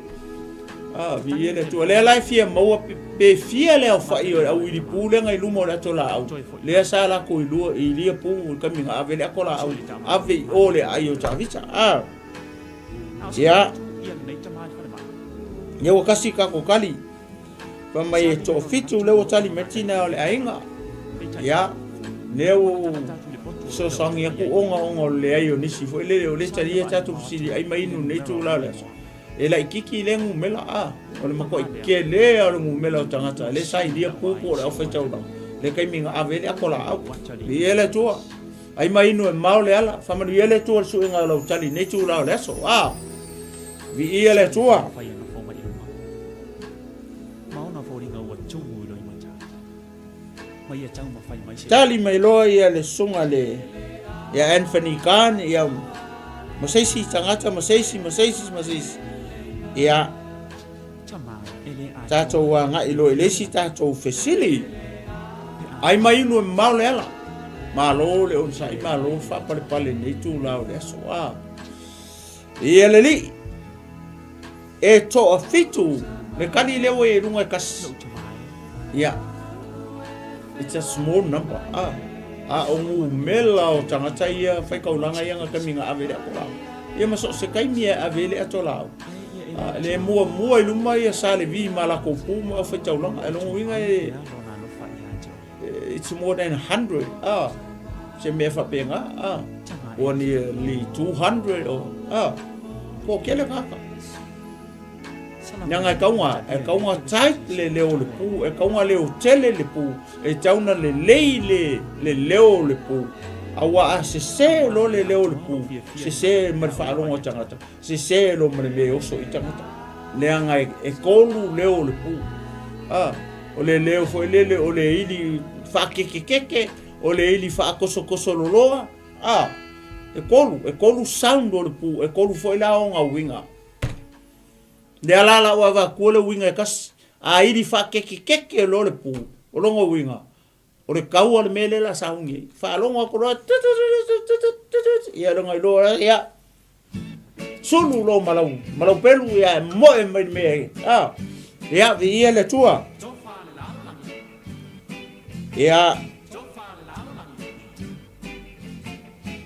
a vi ia le Atua lea la e fia maua pe fia le aofai o le au ili pu lea i luma o le ato laau lea sa latou i lua i lia pu i kami nga ave le ato laau ave i o le aai o Tavita a Ia. Ia ua kasi kako kali. Fa mai e toafitu lea ua tali mai tina o le aiga. Ia. Lea ua fesoasoani atu ona ona o le leai o nisi foi lele o le talia tatou fesili ai ma inu nei itula o le aso. E laitiiti lea numera a. O le matuai tele o le numera o tagata lea sa ilia pu po o le aufai-taulaga. Le taimi na ave ai le ato laau. Viia le Atua. Ai ma inu e mao le ala, faamanuia le Atua i le suega o lau tali i nei itula o le aso. A! Viia le Atua! Tali mai loa ia le susuga le ia Anthony Khan ia ma se isi tagata ma se isi ma se isi ma se isi. Ia tatou agai loa i le isi tatou fesili. Ai mai inu e mamao le ala. Malo le onosai, malo le faapalepale i lenei itula o le aso. A. Ia le alii, e toafitu le kali lea ua i ai luga e kasi. Ia, it's a small number. A, a o numera o tagata ia faikaulaga ia na taimi na ave i le ato laau. Ia ma so o se taimi e ave ai le ato laau. A, le muamua i luma ia Sa Levi ma lakou pu ma aufai-taulaga. E lona uiga e, it's more than 100. A, se mea faapena. A, or nearly 200 or, a, toatele tagata. Leaga e tauga, e tauga tight le leo o le pu, e tauga leo tele le pu, e tau na lelei le, le leo o le pu. Aua a sese loa le leo o le pu, sese ma le faalogo a tagata, sese loa ma le mea e oso i tagata. Leaga e, e kolu leo o le pu. A, o le leo foi lele o le ili faakekekeke, o le ili faakosokosololoa, a, e kolu, e kolu sound o le pu, e kolu foi la ona uiga. Lea la la ua avatua le uiga e tasi, a ili faakekekeke loa le pu, o lona uiga, o le tau o le mea lea la sauni ai. Faalogo atu loa, ia lona iloa, ia, sulu loa ma lau, ma lau pelu, ia e moe mai le mea, a, ia, viia le Atua. Ia,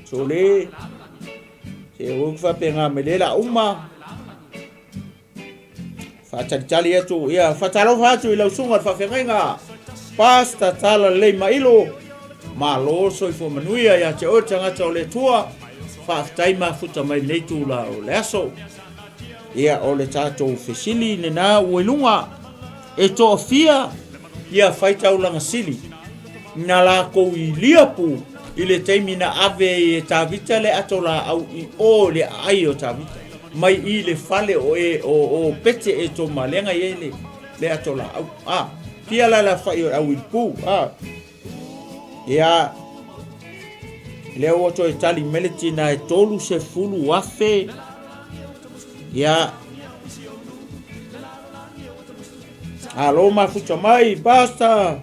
sole, Se ua faapena mai le la uma. Faatalitali atu, ia faatalofa atu i lau susuga i le faafeagaiga. Pastor Tala Lelei Mailo, malo soifua manuia ia te oe le tagata o le Atua. Faafetai mafuta mai lenei itula o le aso. Ia o le tatou fesili lena ua i luga. E toafia ia faitaulaga sili na lakou ilia pu i le taimi na ave ai e Tavita le ato laau i o i le aai o Tavita, mai i le fale o e o o Pete e Toma lea na i ai le le ato laau. A, fia la le afa'i o le au i le pu. A, ia, lea ua toe tali mai le tina e 30,000. Ia, Alo mafuta mai, Pastor!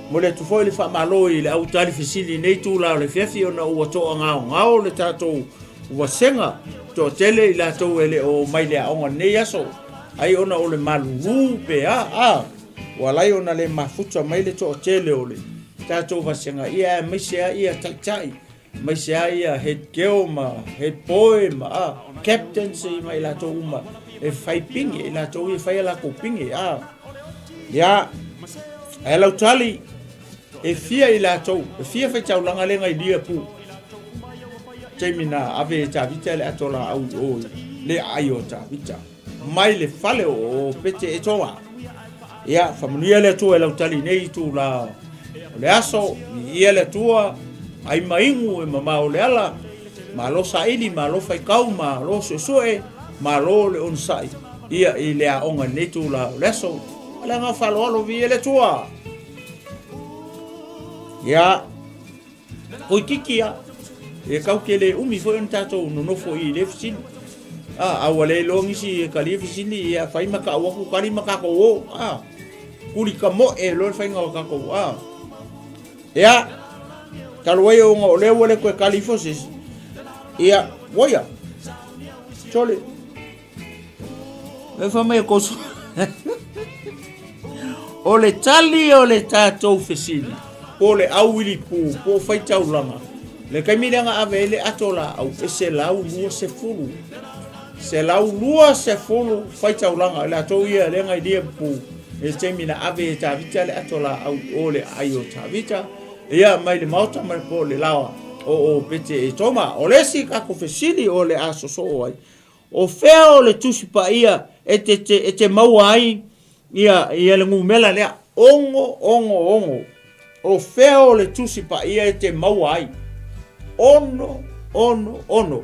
Momoli atu foi le faamalo i le au tali fesili i nei itula o le afiafi ona ua toagaogao le tatou vasega toatele i latou e le o omai i le aoga i lenei aso, ai ona o le malulu pe a, a, ua alai ona le mafuta mai le toatele o le tatou vasega, ia aemaise ai ia taitai aemaise lava ia head girl ma head boy ma a captains ma i latou uma e fai pine, i latou ia e fai a latou pine a. Ia, ae lau tali, e fia i latou, e fia faitaulaga lea na ilia pu. Taimi na ave e Tavita le ato laau i o le aai o Tavita. Mai le fale o Pete e toa. Ia, faamanuia le Atua i lau tali nei itula o le aso, viia le Atua, ai ma inu e mamao le ala, malo saili, malo faitau, malo suesue, malo le onosai, ia i le aoga i lenei itula o le aso. Ma le agaga faaaloalo, viia le Atua. Ia, Toeitiiti a, e kau te le umi foi ona tatou nonofo i le fesili. A, a ua le iloa nisi e talia fesili, ia fai ma tau atu tali ma tatou o. A, kuli ka moe loa le faiga o tatou. A, ia, talu ai ona o lea ua le toe tali ifo se isi. Ia, ua ia. Sole. E fai mai e koso. O le tali o le tatou fesili, po o le auilipu, po o faitaulaga, le taimi lea na ave ai le ato laau, e 120. 120 faitaulaga, i latou ia lea na i Liverpool, i le taimi na ave e Tavita le ato laau i o le aai o Tavita, ia mai le maota mai po o le laoa o o Pete e Toma. O le isi tatou fesili o le a sosoo ai, O fea o le Tusi Paia e te, te, e te maua ai ia, ia le numera lea? Ono, ono, ono. O fea o le Tusi Paia e te maua ai? Ono, ono, ono.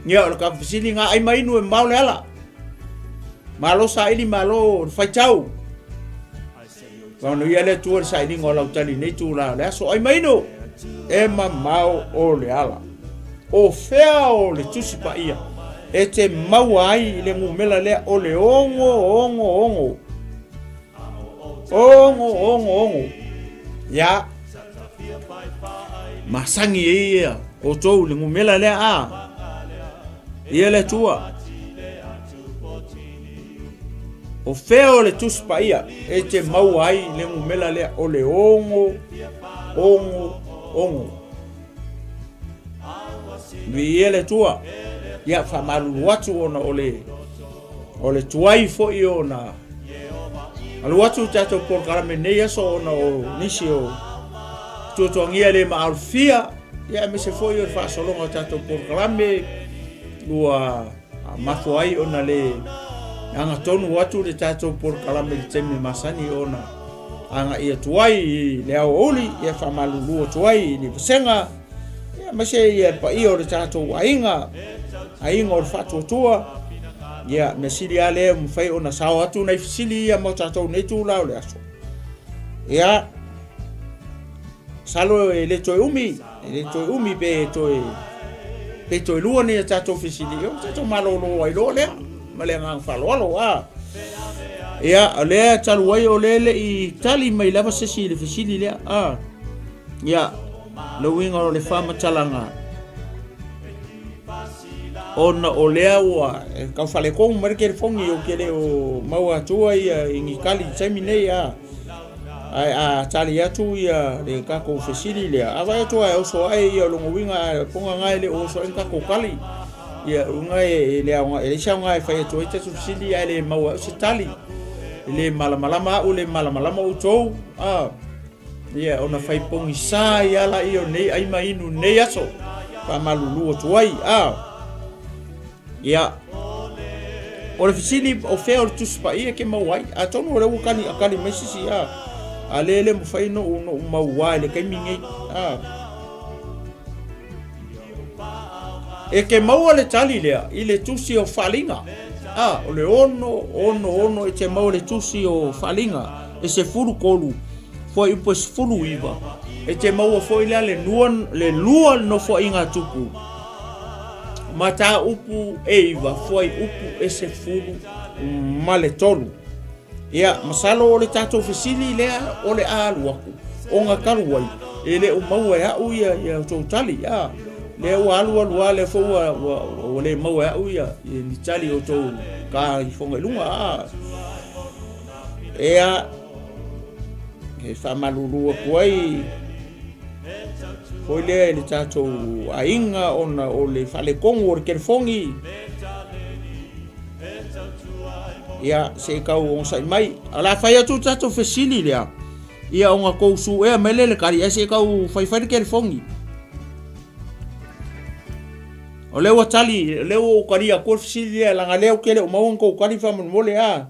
Ia, o le tatou fesili na ai ma inu e mamao le ala. Malo saili, malo faitau. Faamanuia le Atua i le sailiga o lau tali i nei itula o le aso. Ai mainu, e mamao o le ala. O fea o le Tusi Paia e te maua ai i le numera lea o le ono, ono, ono. Ono, ono, ono. Ia, masani ai ia outou i le numera lea a. Ia le Atua. O fea o le Tusi Paia e te maua ai le numera lea o le ono, ono, ono. Viia le Atua. Ia, faamalulu atu ona o le, o le tuai foi ona alu atu tatou polokalame nei aso ona o nisi o tuatuagia le maalofia, ia aemaise foi o le faasologa o tatou polokalame ua mafua ai ona le E agatonu atu le tatou polokalame i le taimi masani ona agai atu ai i le aoauli, ia faamalulu atu ai i le vasega, ia aemaise ia le paia o le tatou aiga, aiga o le faatuatua. Ia, mea sili lava lea ua mafai ona sao atu nai fesili ia mo tatou nei itula o le aso. Ia, masalo e le toe umi, e le toe umi pe toe pe toe lua ni a tatou fesili, ia ua tatou malolo ai loa lea ma le agaga faaaloalo. A. Ia, o lea talu ai o lea e le i tali mai lava se isi i le fesili lea. A. Ia, le uiga o le faamatalaga, ona o lea ua e tau faaletonu mai le telefoni ou te le o maua atua ia i ni tali i le taimi nei a. Ae a tali atu ia le tatou fesili lea, a vaai atu lava e oso ae ia lona uiga a poga na e le o oso ai ni tatou tali. Ia uiga e le aoga, e leai se aoga e fai atu ai tatou fesili ae le maua ai se tali. E le malamalama au, le malamalama outou, a. Ia ona fai pogisa ai lava laia o nei ai ma inu i nei aso. Faamalulu atu ai, a. Ia, o le fesili, o fea o le Tusi Paia e te maua ai? Atonu o lea ua kali, kali mai se isi, a, a lea e le mafai ona ou, ou maua i le taimi nei. A. E te maua le tali lea i le tusi o Faaaliga. A, o le 6, 6, 6 e te maua le tusi o Faaaliga e 13, fuaiupu e 19. E te maua foi lea le lua, le lua nofoaiga a Tupu. Mataupu e 9, fuaiupu e 13. Ia, masalo o le tatou fesili lea o le a alu atu, ona talu ai, e le o maua e au ia, ia outou tali. A, lea ua alu alu lava, lea foi ua, ua, ua le maua e au ia, ia ni tali o outou ta ifoga i luga. A, ea, e faamalulu atu ai foi lea i le tatou aiga ona o le faaletonu o le telefoni. Ia, se i tau onosai mai. O le a fai atu le tatou fesili lea, ia ona tou suea mai lea i le tali, ae se i tau faifai le telefoni. O lea ua tali, o lea ua ou talia atu le fesili lea, leaga o lea ou te le o maua ni tou tali faamolemole a.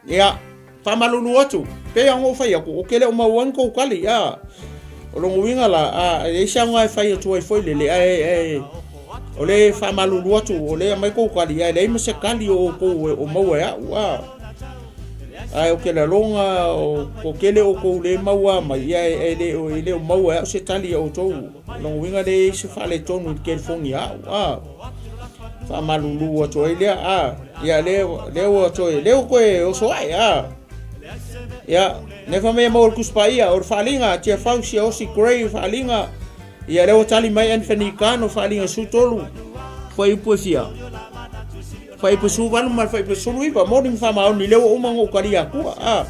Ia, faamalulu atu, pei ona ou fai atu, ou te le o maua ni tou tali, a. O lona uiga la, a, e leai se aoga e fai atu ai foi lele, ae, ae, o le faamalulu atu, o lea e aumai tou tali, ae leai ma se tali o outou o maua e au, a. Ae ou te lagona, o, o tele outou le maua mai, ia, e, e, le, e le o maua e au se tali a outou. O lona uiga leai se faaletonu i le telefoni a au, a. Faamalulu atu ai lea, a. Ia, lea, lea ua toe, lea ua toe oso ae, a. Ia, nefa mea maua le Tusi Paia, o le Faaaliga, Tiafau, Siaosi, Gray, Faaaliga, ia, lea ua tali mai Anthony Kano, Faaaliga 13, fuaiupu e fia? Fuaiupu e 18 ma le fuaiupu e 19, moni ma faamaoni, lea ua uma ona ou talia atua, a.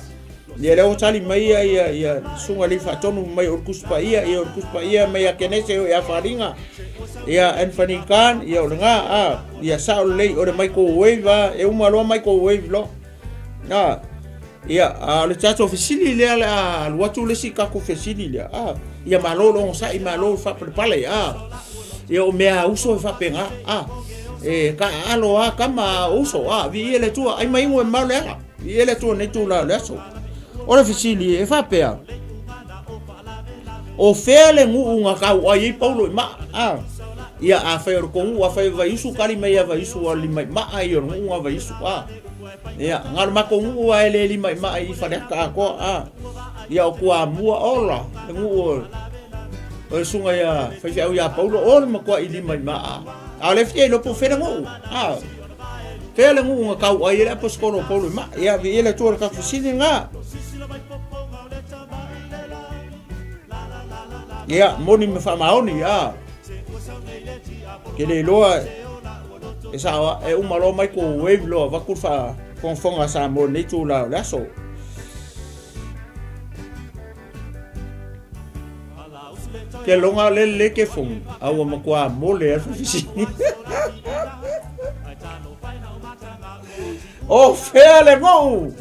Ia, lea ua tali mai ia, ia, ia, Susuga Alii Faatonu mai o le Tusi Paia, ia, o le Tusi Paia mai ia Kenese o ia Faaaliga, ia, Anthony Khan, ia, o lena, a, ia, sao lelei, o le microwave, a, e uma loa microwave loa. A, ia, a o le tatou fesili lea o le a alu atu le isi tatou fesili lea, a, ia malo le onosai, malo le faapalepale, a, ia, o mea a uso e faapena, a, e taaalo lava tama a o uso, a, viia le Atua, ai ma inu e mamao le ala. I le Atua nei itula o le aso. O le fesili e faapea, o fea le nuu na tau ai ai Paulo i maa? A, ia afai o le tou nuu, afai o Vaiusu, tali mai ia Vaiusu o lima i maa ia o le nuu na Vaiusu. A, ia, na o le matou nuu lava e le lima i maa i Faleata atoa. A, ia o Toamua, ola, le nuu o o le susuga ia faifeau ia Paulo, o le matuai lima i maa. A o lea e fia iloa po o fea le nuu. A, Fea le nuu na tau ai ai le aposetolo o Paulo i maa? Ia, viia le Atua i le tatou fesili lena. Ia, moni ma faamaoni, a. Ke le iloa e sao e uma loa microwave loa avatu le faafogafoga a Samoa i lenei itula o le aso. Ke loga le le ke fogi, a ua matua mole a le fesili. O fea le nuu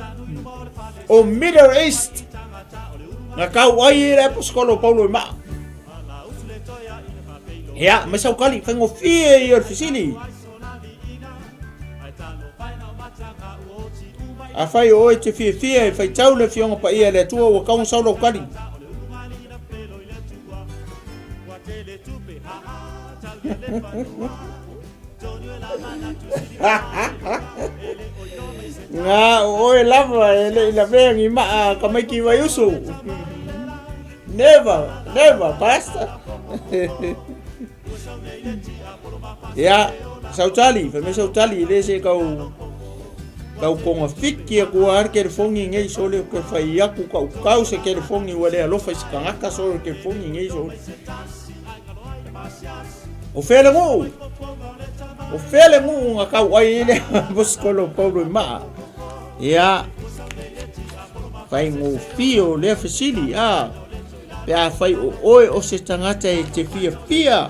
o Middle East na tau ai e le aposetolo o Paulo i maa. Ia, mai sau tali, faigofie ia o le fesili. Afai o oe e te fiafia e faitau le Afioga Paia a le Atua ua kau sau lau kali. Nga o oe lava e le i lavea ni maa ka maiki Vaiusu. Never, never, pastor. Ia, sautali, fai mai sautali, le se kau kau konga fiki aku a ke fongi ngei sole ke fai aku kau kau se ke fongi ua le alofa i se kangaka sole ke fongi ngei sole. O fele nguu. O fele nguu nga kau ai le boskolo Paulo i maa. Ia, fai ngofie o lea fesili, a pe afai o oe o se tagata e te fiafia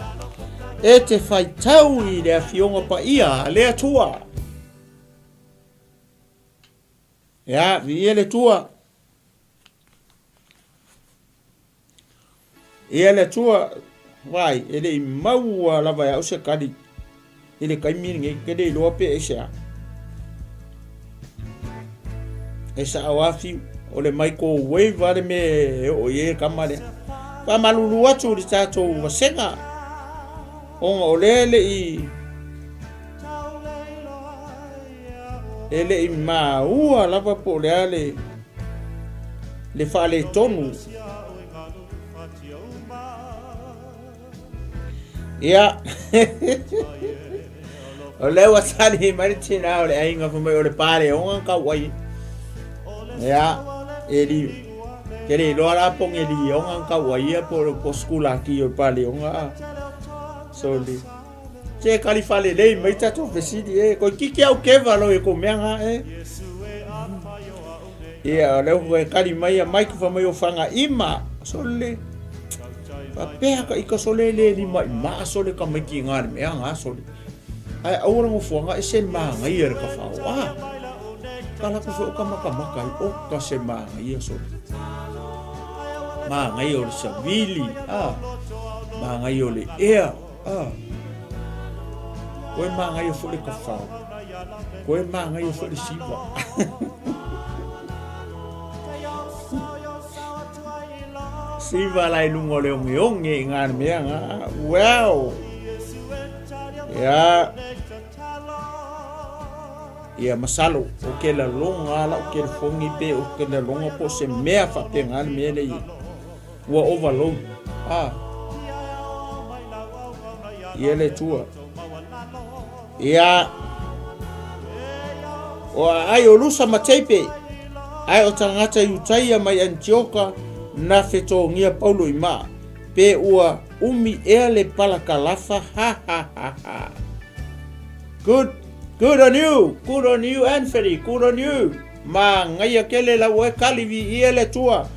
e te faitau i le Afioga Paia a le Atua. Ia, viia le Atua. Ia le Atua, vai, e le i maua lava e au se kali i le taimi lenei, ke le iloa pe aisea. E sao afi o le microwave a le mea e oo i ai le kama lea. Faamalulu atu i le tatou vasega, ona o lea e le i e le i maua lava po o le a le le faaletonu. Ia, o lea ua tali mai le tinā o le aiga fai mai o le paleoga na tau ai. Ia, e li, ke le iloa la po nge lioga na tau ai ia po po sikulaki o le paleoga. Soli. Se kali falelei mai tatou fesili e, koe kiki au keva lo e ko mea nga e. Ia, o lea ua kali mai a Mike fai mai o Fagaima. Sole. Faapea ka ika sole le lima i maa sole ka maiki ngā le mea ngā sole. Ai aua le ngofuanga e se māngaia le kawhao. Ah, ka laku fo ka maka maka i o ka se māngaia sole. Māngaia o le savili. Ah, māngaia o le ea. Ah, koe māngaia fo le kawhao. Koe māngaia fo le siwa. Siva la i lunga o le ongeonge i ngā mea ngā. Well! Ia. Ia, masalo, o ke la longa ala o ke fongi pe o ke la longa po se mea whape ngā mea le i. Ua overload. Ah. Ia le tua. Ia. O ai o Lusa ma Teipe, ai o tagata Iutaia mai Anitioka na fetogia Paulo i maa, pe ua umi ea le palakalafa, ha ha ha ha. Good, good on you, good on you Anthony, good on you. Ma ngaia kele lau e kali vi ia le tua.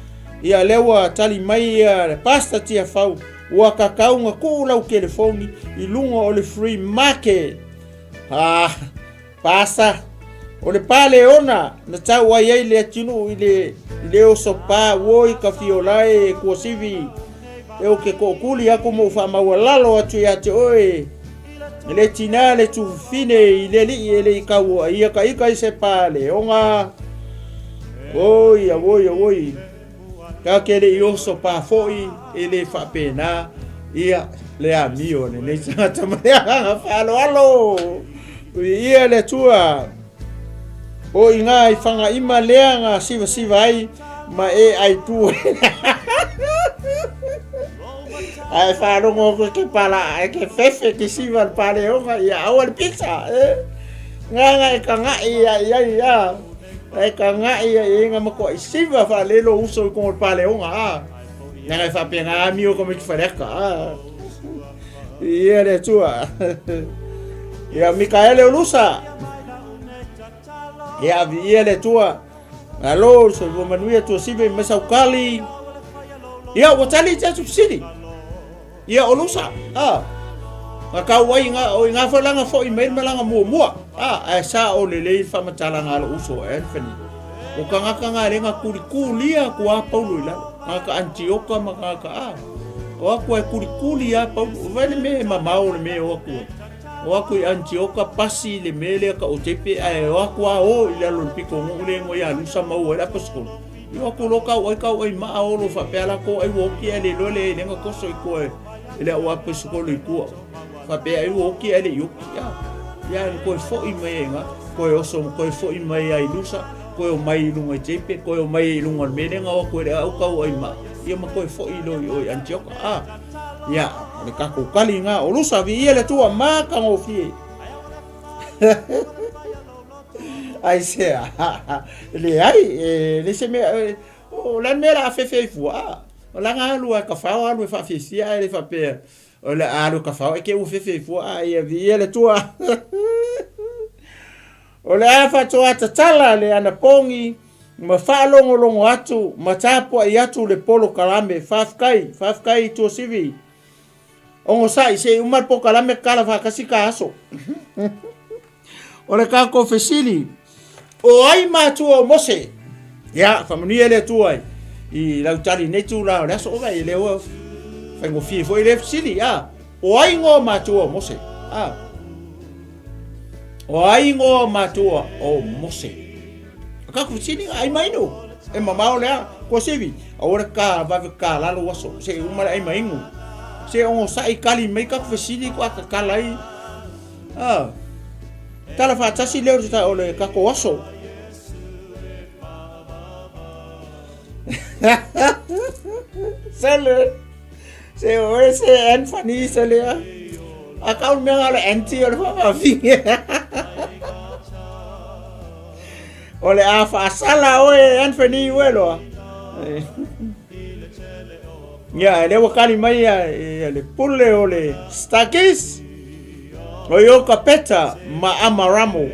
Ia lea ua tali mai ia le pasta tia fau. Ua kakau nga kuu lau kelefoni i luga o le free market. Ha, pasta. O le pale ona na tau ai ai le atunuu i le, i le oso pā ua i ka fiolae e kuasivi. E o ke kookuli aku mo whaamaualalo atu ia te oe. E le tinā le tufine i le alii e le i kaua ia ka ika i se pale onga. Oi, oi, oi. Ka ke le i oso pā foʻi e le faapena ia le amio lenei tagata ma le agaga faaaloalo. Viia le Atua. O i ngā i whangaima lea ngā sivasiva ai ma e ai pū. Ai whārongo koe ke pala, e ke whewhe ke siva le pāleonga ia aua le pizza. Eh? Ngā ngā e ka ngai ia ia ia. E ka ngai ia ia ngā makoa i siva wha lelo uso i kongo le pāleonga. Ah. Ngā ngā i whapea ngā amio ko me ki whareka. Ah. Ia le Atua. Ia Mikaele o Lusa. Ia avi ia le Atua. Alo, soifua manuia tua sive mai saukali. Ia, ua tali te atu fesili. Ia, o Lusa. Ah. Nga kau ai nga, o i ngā whalanga fo i mai malanga mua mua. Ah, ae sa o le lei whamatalanga alo uso Anthony. O ka ngaka ngā renga kuri kūlia ku a Paulo i lalo. Ngā ka Antioka ma ngā ka a. O aku ai kuri kūlia a Paulo. O wele me e mamao le me o aku ai. O atu i Anitioka pasi le mea lea ka o tepe ae o atu a o i lalo le pito nuu le igoa ia Lusa maua ai le aposetolo. I o atu loa kau ai kau ai maa olo faapea la ko ai ua oki ae le iloa le ai lenga toso i tua e le au aposetolo i tua. Faapea ai ua oki ae le i oki. Ia, ia na toe foi mai ai nga, toe oso toe foi mai ai Lusa, toe o mai i luga i Tepe, toe o mai i luga o le mea lea na o atu e le au kau ai maa, ia ma toe foi loa i o i Anitioka. A, ia, o le tatou tali na, o Lusa, viia le Atua, matagofie. Aisea? Leai, e le se mea, e, o le a le mea o le a fefe ai fua? A, o laga alu a e kafao alu e faafiafia ae le faapea, o le a alu e kafao e te ua fefe ai fua, a ia viia le Atua. O le a faatoa tatala le anapogi ma faalogologo atu ma tapuai atu le polokalame. Faafetai, faafetai Tuasivi. Ogosa'i se i uma le polokalame tatala faatasi ka aso. O le tatou fesili, o ai matua o Mose? Ia, faamanuia le Atua i lau tali i nei tula o le aso. Ova, e le ua faigofie foi le fesili. A, o ai ngoa matua o Mose? A, o ai ngoa matua o Mose? O tatou fesili, ai mainu. E mamao lea, Tuasivi, aua le ka vave ka lalo aso, se i uma le ai mainu. Se ogosa'i kali mai tatou fesili ko a tatala ai. Ah, tala faatasi lea o le tatou aso. Sele, se oe se Anthony sele a. A kau mea le anti o le whawhawhi. O le a faasala oe Anthony ue loa. Ia, e le ua kali mai ia, ia le pule o le Stakis. O Iokapeta ma Amaramo.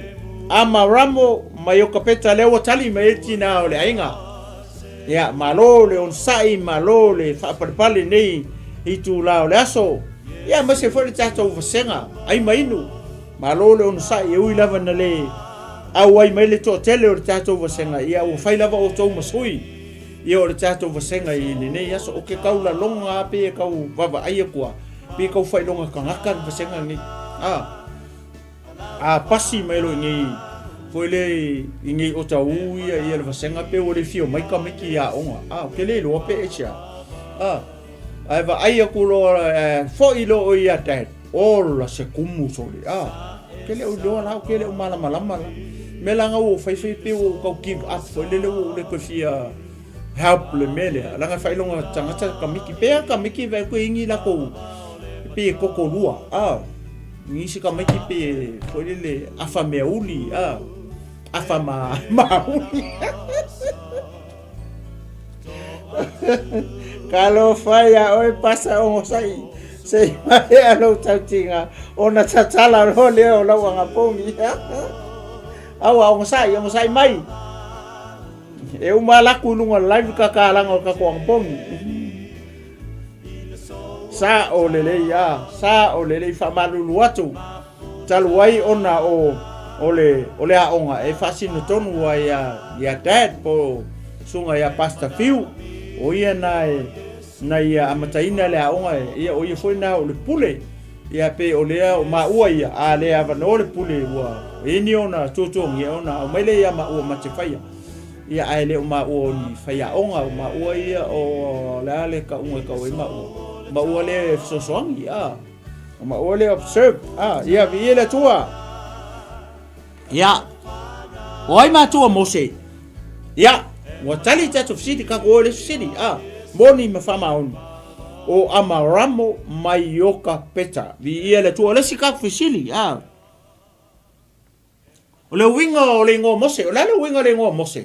Amaramo ma Iokapeta lea ua tali mai ai tina o le aiga. Ia, malo le onosai, malo le faapalepale nei itulā o le aso. Ia, aemaise foi le tatou vasega, ai ma inu. Malo le onosai, e ui lava na le auai mai le toatele o le tatou vasega, ia ua fai lava outou ma sui ia o le tatou vasega i lenei aso. O ke kaulaloga lava pei e tau vaavaai atu lava, pei e tau faailoga tagata le vasega lenei. A, a pasi mai loa i nei foi le i nei otaū ia ia le vasega pei ua le fia omai tamaiti i aoga. A, ou te le iloa pe aisea. A, ae vaai atu loa, e foi loa ia Dad, Ola se kumu sole a ke le o iloa la ke le o malamalama la me la ngau o fai fai pe o kau give up foi lele o le ko fia help le me le la nga fai longa tangata ka miki pe ka miki ve ko ingi la ko pe koko lua a ni si ka miki pe foi lele afa me uli a afa ma ma uli. Talofa ia oe pasa ogosa'i se i maea lou tautiga ona tatala loa lea o lau agapogi. Aua ogosa'i, ogosa'i mai. E uma alaku i luga o le live kakalaga o le tatou agapogi. Sa'o lelei a, sa'o lelei faamalulu atu. Talu ai ona o o le o le aoga e faasino tonu ai ia ia Dad po o susuga ia Pastor Fiu, o ia na e na ia amataina le aoga e, ia o ia foi na o le pule. Ia pei o lea o maua ia, a le avanoa le pule ua ini ona tuatuagia ona aumai lea ia maua ma te faia. Ia ae le o maua o ni faiaoga, o maua ia o le a le kauga e kau ai maua. Maua le fesoasoani, a. Ma ua le observe. Ah, ia viia le Atua. Ia. O ai matua Mose? Ia, ua tali tatou fesili, tatou o le fesili. Ah, moni ma faamaoni. O Amaramo mai Iokapeta. Viia le Atua. O le isi tatou fesili. Ah. O le uiga o le igoa Mose. O le a le uiga o le igoa Mose?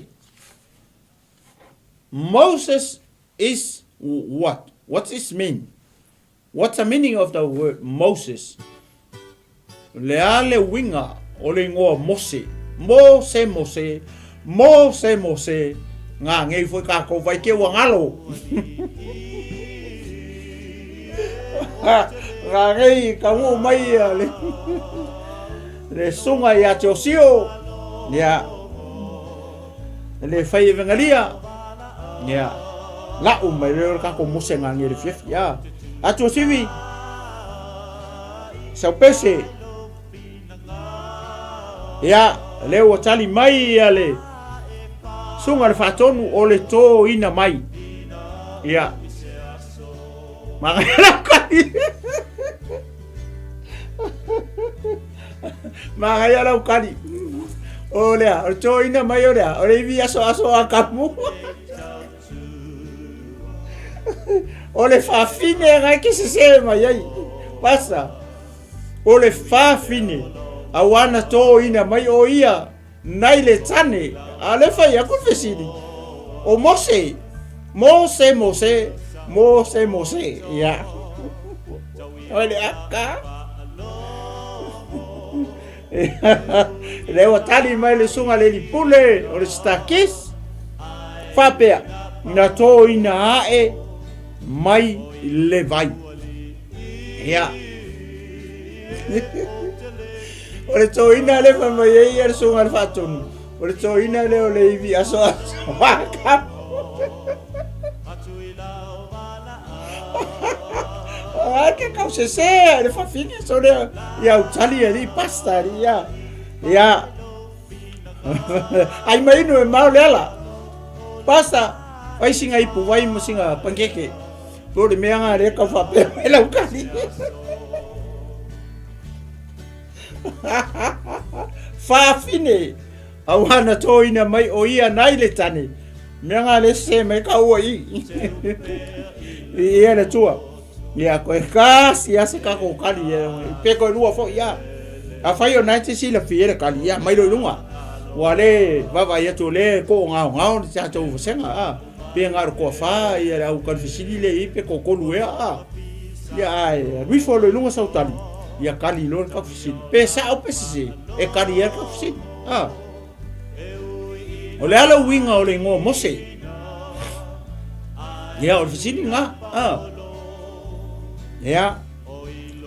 Moses is what? What's its mean? What's the meaning of the word Moses? Le a le uiga o le igoa Mose? Mose, Mose, Mose, Mose, ngā ngei foi kākou vai ke ua ngalo. Ngā ngei ka ngū mai ia le, le sunga ia te osio, ia, le whai e vengalia, Ia, la'u mai lea o le tatou Mose ngā ngere fiafi, a. Atu o Sivi, sau pese. Ia, lea ua tali mai ia le susuga i le faatonu o le toina mai. Ia. Manaia lau kali. Manaia lau kali. O lea, o le toina mai o lea, o le ivi aso aso a kamu. O le fafine ngai ke sese mai ai. Pasa. O le fafine auā na tōina mai o ia nai le tane. A le fai aku le fesili. O Mose, Mose, Mose, Mose, Mose. Ia. O le aka. Lea ua tali mai le susuga le lipule o le Stakis. Faapea, na tōina ae mai le vai. Ia. O le tōina le fai mai ai ia le susuga le faatonu. O le tōina lea o le ivi aso aso aka. A ke kau sese a le fafine so lea ia utali e li pasta li ia. Ia. Ai mai inu e mau le ala. Pasta, fai singa ipu vai mo singa pankeke. Po le mea ngā le kau whapea mai lau kali. Whawhine, au hana tōina mai o ia nai le tane. Mea ngā le se mai ka ua i. I ia le tua. Ia koe kasi a se kako kali e pe koe lua fo ia. A whai o nai te sila fie le kali ia mai lo i lunga. Ua le vava ia tu le ko ngao ngao le tātou vasenga a. Pe ngā ro koa whā ia le au kali fesili le i pe ko kolu ea a. Ia ai, ruifo lo i lunga sau tali. Ia kali lo le kau fesili. Pe sao pe sese, e kali ia le kau fesili. A. O le ala uiga o le ingoa Mose. Ia, o le fesili ngā. A. Ia,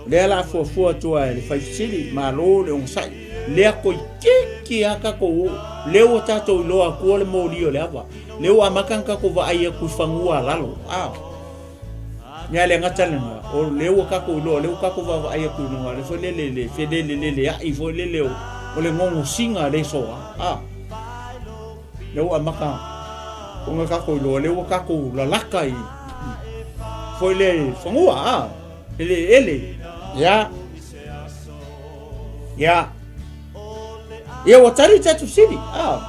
lea la fuafua atu ai le fai fesili, malo le ogasai. Lea koikiki a kakou o. Lea ua tatou iloa akua le moli o le ava. Lea ua amata ona tatou vaai atu i fanua a lalo. A. Ia le gata lena, o lea ua tatou iloa, lea ua tatou vaavaai atu i luga, le foi lele, le feleleleleai foi lele o, o le gogosiga le soa. A. Lea ua amata ona tatou iloa, lea ua tatou lalaka i, foi le fanua, a, eleele. Ia. Ia. Ia ua tali tatou fesili. A.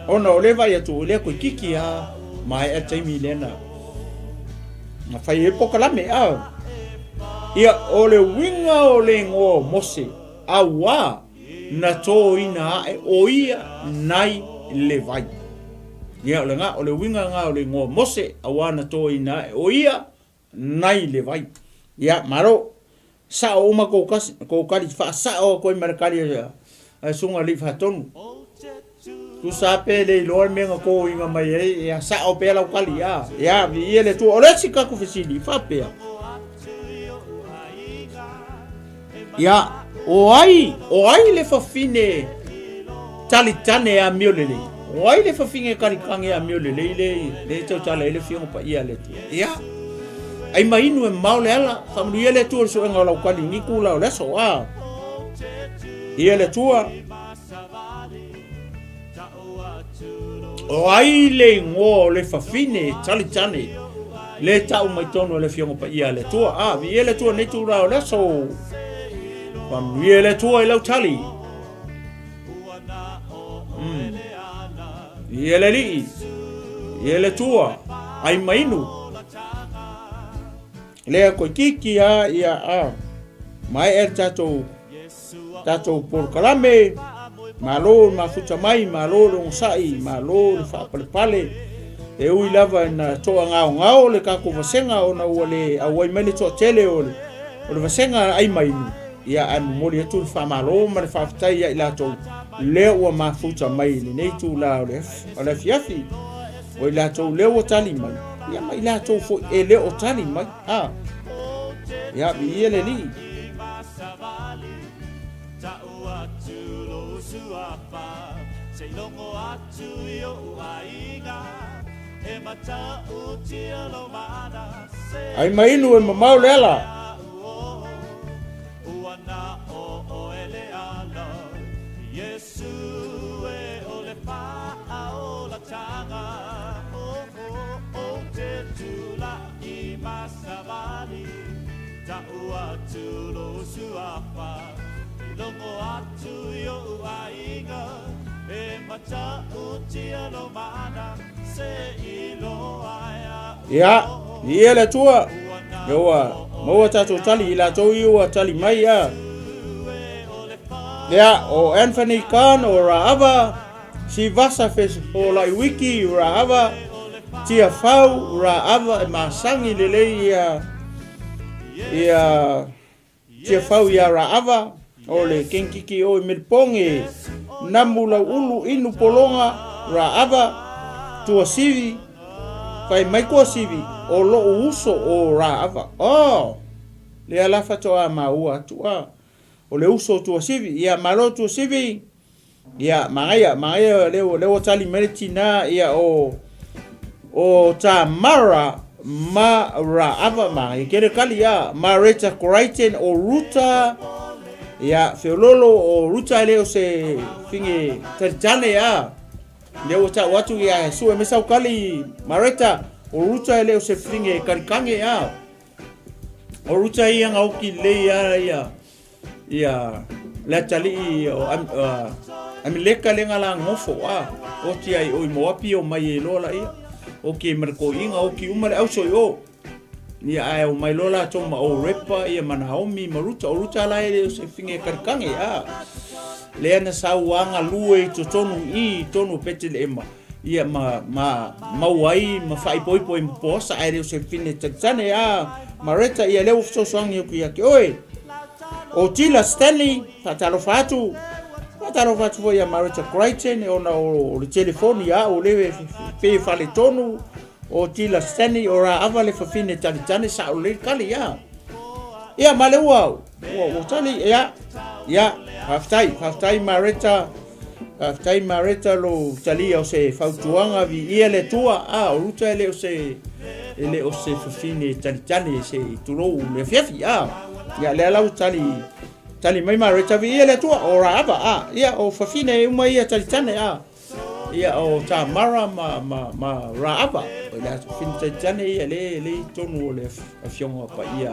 Ona o lea vaai atu, o lea koikiki a maea taimi lea na na fai ai polokalame. A. Ia, o le uiga o le igoa o Mose, auā na tōina ae o ia nai le vai. Ia, o le o le uiga lena o le igoa o Mose, auā na tōina ae o ia nai le vai. Ia, malo. Sao uma kou kasi, kou kali, faasao atu ai ma le kali a a susuga alii faatonu. Tusa pe le iloa le mea na kōiga mai ai, ia sao pea lau kali, a. Ia, viia le Atua. O le isi taku fesili, faapea. Ia, o ai, o ai le fafine talitane amio lelei? O ai le fafine talitane amio lelei le, le tautala ai le Afioga Paia a le Atua? Ia, ai ma inu e mamao le ala, faamanuia le Atua i le suega o lau kali i ni tula o le aso, a. Ia le Atua. O ai le igoa o le fafine talitane le tau mai tonu o le Afioga Paia a le Atua? A, viia le Atua nei tula o le aso. Faamanuia le Atua i lau tali. Viia le Alii, viia le Atua, ai ma inu. Lea koikiki a ia a. Maea le tatou tatou polokalame, malo le mafuta mai, malo le onosai, malo le faapalepale. E ui lava ina toagaogao le tatou vasega ona ua le auai mai le toatele o le, o le vasega ai mai ia ae momoli atu le faamalo ma le faafetai ia i latou lea ua mafuta mai i lenei itula o le, o le afiafi. O i latou lea ua tali mai, ia ma i latou foi e le o tali mai. A. Ia, viia le Alii. Ai ma inu e mamao le ala. Ia, ia le Atua, ia ua maua tatou tali i latou ia ua tali mai ia. Ia, o Anthony Khan o Raava, Sivasa Fesolaiwiki Raava, Tiafau Raava e masagi lelei ia ia Tiafau ia Raava, o le kenkiki o i Meliponge, Namu Lauulu Inu Pologa Raava, Tuasivi, fai mai Tuasivi, o lou uso o Raava. Oh! Lea la faatoa maua atu a. O le uso o Tuasivi. Ia, malo Tuasivi. Ia, manaia, manaia lea ua, lea ua tali mai le tinā, ia, o, o Tamara ma Raava, manaia tele tali, ia, Mareta Crichton, o Ruta, ia, Feololo, o Ruta e le o se fine talitane, ia, lea ua tau atu, ia, sue mai sau tali, Mareta, o Ruta e le o se fine talitane, ia, o Ruta ia na oki lelei lava, ia, Ia le atalii o Ameleka le nga la ngofo a oti ai o i Moapi o mai e loa la ia o ki ma le koiga o ki uma le auso i o ia ae o mai loa latou ma o Repa ia ma Naomi ma Ruta o Ruta la e le o se finge karikange a lea na sau a galue i totonu i tonu o Peteleema ia ma ma maua ai ma faaipoipo ai ma Poasa ae le o se fine talitane a Mareta ia lea ua fesoasoani atu ia te oe. O Tila Stanley, faatalofa atu, faatalofa atu foi ia Mareta Crichton ona o le telefoni a o le pe faletonu o Tila Stanley o Raava le fafine talitane sa o le kali ia. Ia ma le ua ua ua tali ia ia faafetai faafetai Mareta Faafetai Mareta lou talia o se fautuaga viia le Atua a o Ruta e le o se e le o se fafine talitali se tulou le afiafi a ia lea lau tali tali mai Mareta viia le Atua o Raava a ia o fafine uma ia talitane a ia o Tamara ma ma ma Raava o le fafine talitane ia le le tonu o le Afioga Paia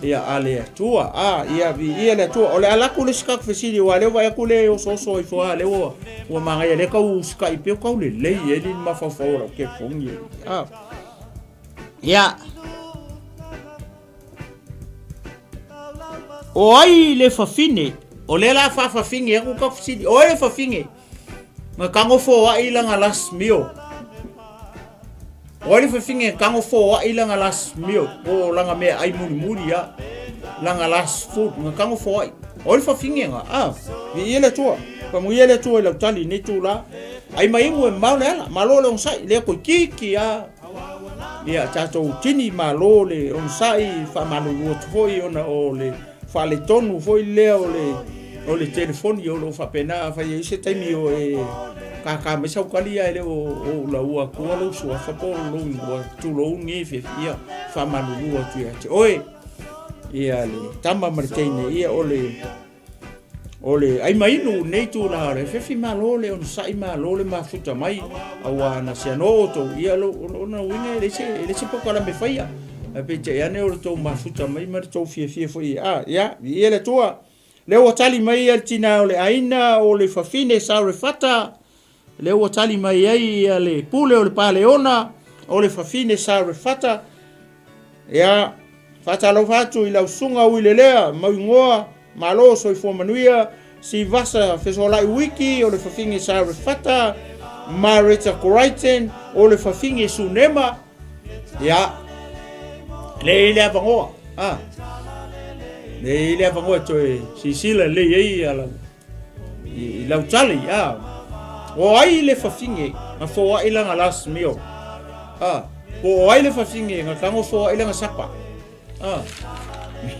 ia a le Atua. A, ia viia le Atua. O le ala atu le isi tatou fesili, aua o lea ua vaai atu le osooso ifo lava, lea ua, ua manaia, lea tau usitai pea, tau lelei ai le mafaufau o lau telefoni. A, ia. O ai le fafine? O lea la faafafine atu tatou fesili. O ai le fafine? Na tago foai lana last meal. O ai le fafine e tago foai lana last meal po o lana meaai mulimuli a lana last food na tago foai. O ai le fafine na? Ah, viia le Atua. Faamanuia le Atua i lau tali i lenei itula. Ai ma inu e mamao le ala, malo le onosai, lea toeitiiti a. Ia tatou tini malo le onosai, faamalulu atu foi ona o le faaletonu foi lea o le o le telefoni o lo o faapena afai e i ai se taimi o e kākā mai sau tali ae le o ou laua atua lou suafa po o lou igoa tulou ni fiafia faamalulu atu ia te oe ia le tama ma le teine ia o le o le ai mainu nei tula o le fefi malo le onosai malo le mafuta mai auā na se anō outou ia lo ona uiga e leai se e leai se polokalame faia ae peitai ane o le tou mafuta mai ma le tou fiafia foi a ia viia le Atua lea ua tali mai ia le tinā o le aiga o le fafine Sarefata lea ua tali mai ai ia le pule o le Paleona o le fafine Sarefata Ia, faatalofa atu i lau susuga Uilelea, Mauigoa, Malo, Soifua Manuia, Sivasa Fesolai Wiki o le fafine Sarefata, Mareta Crichton o le fafine Sunema. Ia, lea i le avanoa, ah. Lea i le avanoa e toe silasila lelei ai ia lau, i, i lau tali, ah. O ai le fafine na foai lana last meal? Ah, po o ai le fafine na tago foai lana sapa? Ah.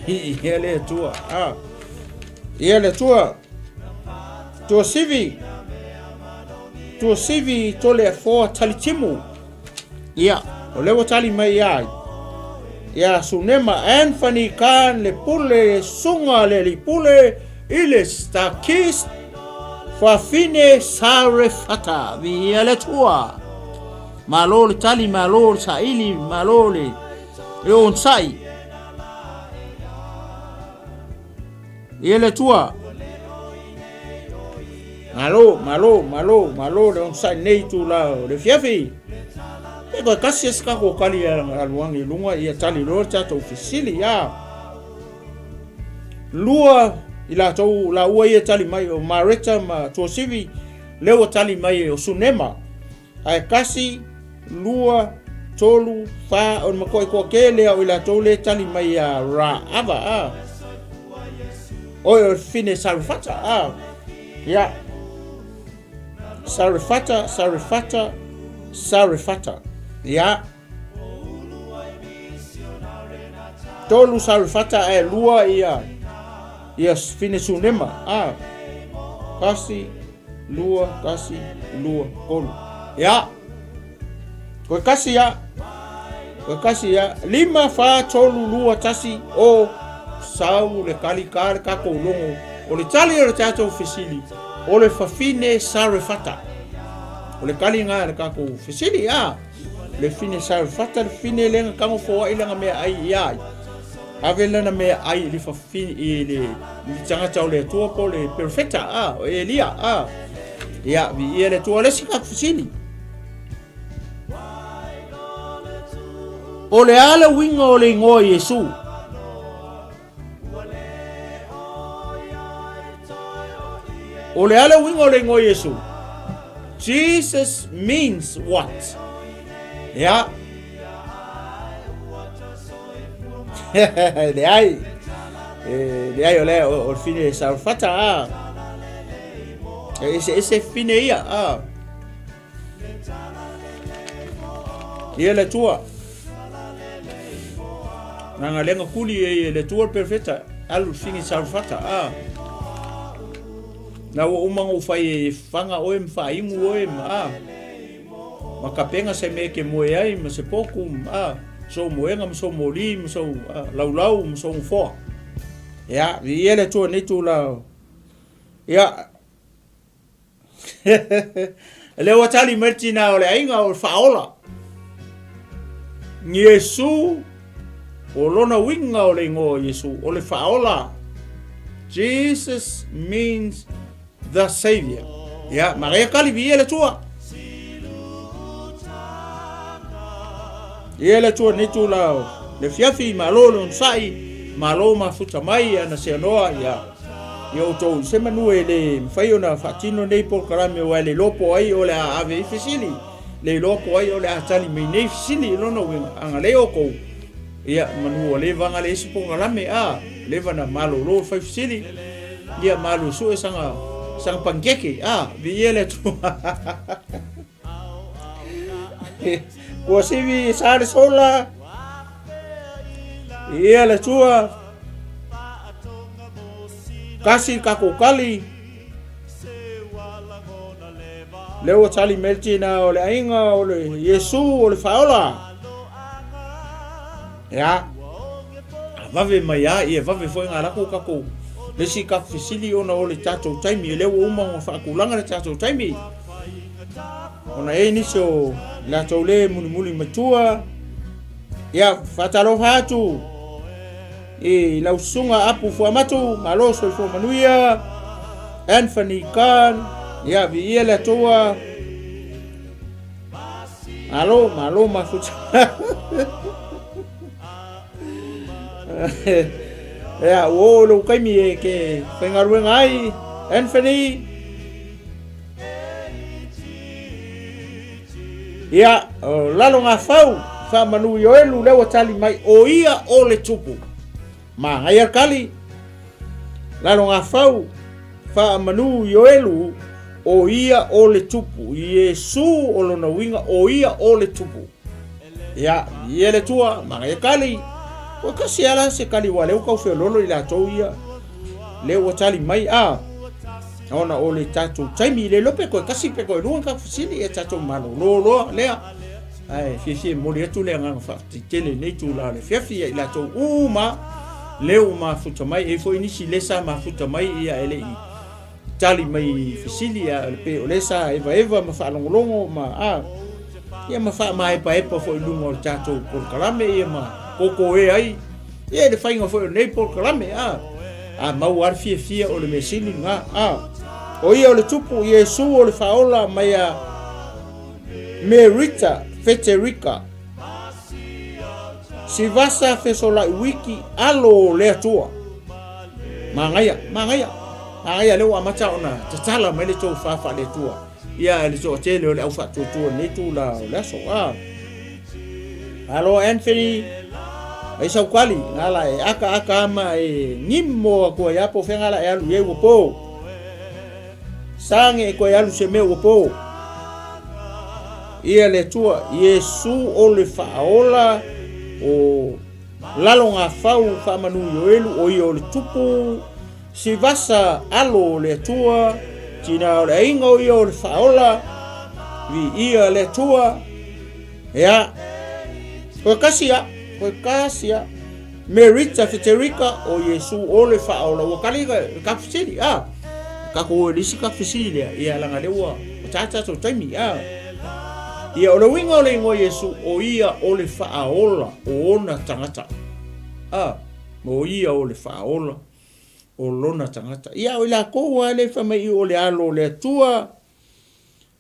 Ia le Atua. Ah. Ia le Atua. Tuasivi. Tuasivi Toleafoa Talitimu. Ia, o lea ua tali mai ia ai. Ia Sunema Anthony Khan le pule suga le alii pule i le Starkist Fafine Sarefata. Viia le Atua. Malo le tali, malo le saili, malo le onosai. Ia le Atua. Malo, malo, malo, malo le onosai nei itula o le afiafi. Pe toe tasi ese tatou tali aluagi i luga ia tali loa le tatou fesili a. Lua i latou laua ia tali mai o Mareta ma Tuasivi lea ua tali mai o Sunema. Ae kasi, lua, tolu, fa, o le matuai toatele lea o i latou lea e tali mai ia Raava, a. Oi, o le fine Sarefata, a. Ia. Sarefata, Sarefata, Sarefata. Ia. Tolu Sarefata ae lua ia ia fine Sunema, a. Kasi, lua, kasi, lua, tolu. Ia. Koe kasi ia. Koe kasi ia. Lima, fa, tolu, lua, tasi, o, sau le kali ka le tatou logo. O le tali o le tatou fesili, o le fafine Sarefata. O le kali ngā le tatou fesili, a. Le fine Sarefata, le fine le nga tango foai le nga mea ai i ai. Ave lana mea ai i le fafine, i le, i le tagata o le Atua po le perofeta, a, o Elia, a. Ia, vi ia le Atua, le isi tatou fesili. O le a le uiga o le igoa Iesu? O le a le uiga o le igoa Iesu? Jesus means what? Ia. Leai. Leai o le o le fine Sarafata a. E ese ese fine ia a. Ia le Atua. Nanga lenga kuli e le Atua le perfeta. Alu fine Sarafata a. Na ua uma ngo fai e fanga oe ma faaigu oe ma a. Ma kapega se mea e ke moe ai ma se poku ma a, sou moega ma sou moli ma sou a, laulau ma sou nofoa. Ia, viia le Atua nei tula. Ia, lea ua tali mai le tina o le aiga o le faaola. Iesu, o lona uiga o le igoa o Iesu, o le faaola. Jesus means The Savior. Ia, manaia kali viia le Atua. Ia le Atua nei tula o le fiafi, malo le onosai, malo mafuta mai ana seanoa, ia, ia outou se manu e le mafai ona faatino nei polokalame aua e le iloa po o ai o le a ave ai fesili, le iloa po o ai o le a tali mai nei fesili i lona uiga, agalelei outou, ia, manu ua leva gale isi polokalame, a, leva na malolo le fai fesili. Ia malu sue sanga sanga pankeke a viia le Atua. Ua sivi sa le sola. Ia le Atua. Kasi kako kali. Le ua tali meltina o le aiga o le Iesu o le whaola. Ia. A vave mai a ia vave foi ngā lako kako le isi ka fesili ona o le tatou taimi e lea ua uma ona faatulaga le tatou taimi ona e nisi o latou le mulimuli matua ia faatalofa atu i lau susuga Apu Fuamatu malo soifua manuia Anthony Khan ia viia le Atua Malo, malo mafuta. Ea, ua oo lou taimi e ke faigaluega ai, Anthony. Ia, o lalo ngā whau, whaamanu i oelu, lea ua tali mai, o ia o le tupu. Manaia le kali, lalo ngā whau, whaamanu i oelu, o ia o le tupu. Iesu o lona uiga, o ia o le tupu. Ia, ia le tua, manaia kali. Ua kasi ala se kali ua leu kau feololo i latou ia. Le ua tali mai a. Ona o le tatou taimi le lope koe kasi pe koe lua ka fesili e tatou malolo loa lea. Ae fiafia e momoli atu le agaga faafetai tele i lenei itula o le afiafi ia i latou uma lea ua mafuta mai. E i ai foi nisi lea sa mafuta mai ia e le i tali mai i fesili a pei o lea sa evaeva ma faalogologo ma a ia ma faamaepaepa foi i luga o le tatou polokalame ia ma kokoe ai ia i le faiga foi o lenei polokalame a. A maua lava le fiafia o le mea sili lena. A. O ia o le Tupu Iesu o le Faaola mai a Merita Feterika. Sivasa Fesolai Wiki alo o le Atua. Manaia, manaia. Manaia lea ua amata ona tatala mai le tofa faale-Atua. Ia le toatele o le au faatuatua i lenei itula o le aso. A. Alo Anthony, ai saukali, ngala e aka aka ama e ngimo aku ai apo fenga la e alu ye ua po. Sange e koe alu se mea ua po. Ia le Atua, Iesu o le Faaola o lalo gafau faamanu Ioelu o ia o le Tupu Sivasa alo o le Atua, tina o le aiga o ia o le Faaola, viia le Atua. Ia, koe kasi a, koe kasi a. Merita Feterika o Iesu o le Faaola. Ua kali ka, ka fesili, a. Ka ko le isi ka fesili lea, ia langa le ua, o tā tātou taimi, a. Ia, o le uiga o le ingoa Iesu, o ia o le Faaola o ona tagata. A, o ia o le Faaola o lona tagata. Ia, o i lakou lava lea e fai mai o le alo o le Atua,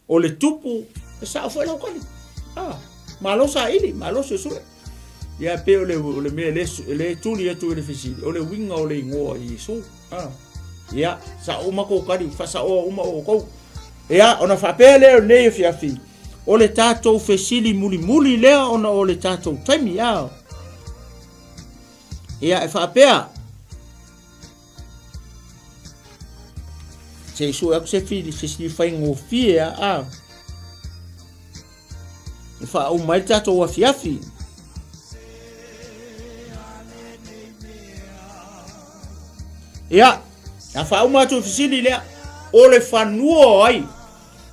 O le tupu, e sao foi lau kali. Ah, malo saili, malo suesue. Ia pe o le, o le mea le, le tuli atu i le fesili, o le uiga o le igoa i Iesu. Ah, ia, sao uma kou kali, faasaoa uma outou. Ia, ona faapea lea o lenei afiafi, o le tatou fesili mulimuli lea ona o le tatou taimi. Ah. Ia, e faapea, Se i sue aku se fesili faigofie a a. E faauma ai le tatou afiafi. Ia, a faauma atu i fesili lea, o le fanua o ai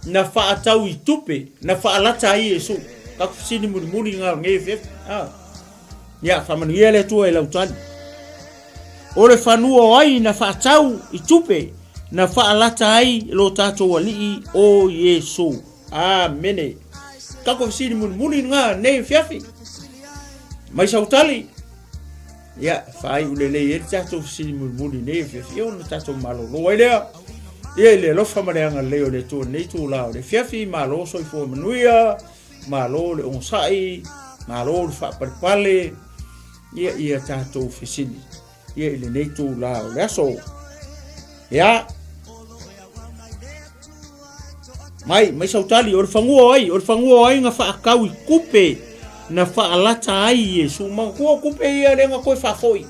na faatau i tupe, na faalata ai Iesu? Kaku fesili mulimuli ngā o nei afiafi. Ah. Ia, faamanuia le Atua i lau tali. O le fanua o ai na faatau i tupe na faalata ai lo tatou Alii o Iesu. Amene. Kako fesili mulimuli nga nei afiafi. Mai sau tali. Ia, faaiu lelei ai le tatou fesili mulimuli nei afiafi. Ia ona tatou malolo ai lea. Ia i le alofa ma le agalelei o le Atua i lenei itula o le afiafi, malo soifua manuia. Malo le onosai, malo le faapalepale, ia ia tatou fesili ia i lenei itula o le aso. Ia, mai, mai sautali, o le fagua o ai, o le fagua o ai na faatau i kupe na faalata ai Iesu. Manatua kupe ia lea na toe faafoi,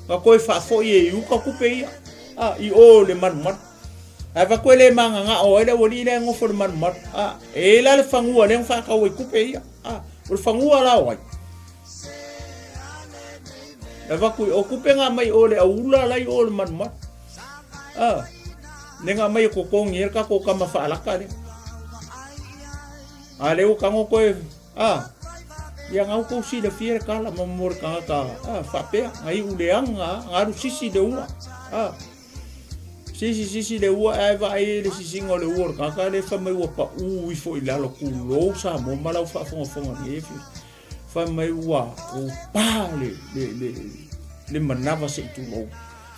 na toe faafoi e i uka kupe ia, a, i o le malumalu. Ae avatu e le magagao ai le aualii lea e nofo i le malumalu. A, e i ai la le fanua lea na faatau ai tupe ia. A, o le fanua la o ai? E avatu i o tupe na aumai o le aula la i o le malumalu. A, le na aumai e totogi ai le tatou tama faalata lea. A lea ua tago toe, a, ia na ua tou silafia le tala ma mo le tagata, a, faapea, na iu leaga, na alu sisi le ua. A, Sisi sisi le ua ae vaai i le sisiga o le ua o le tagata lea fai mai ua pau ifo i lalo tulou Samoa ma lau faafogafoga nei fai mai ua pa le le le le manava se i tulou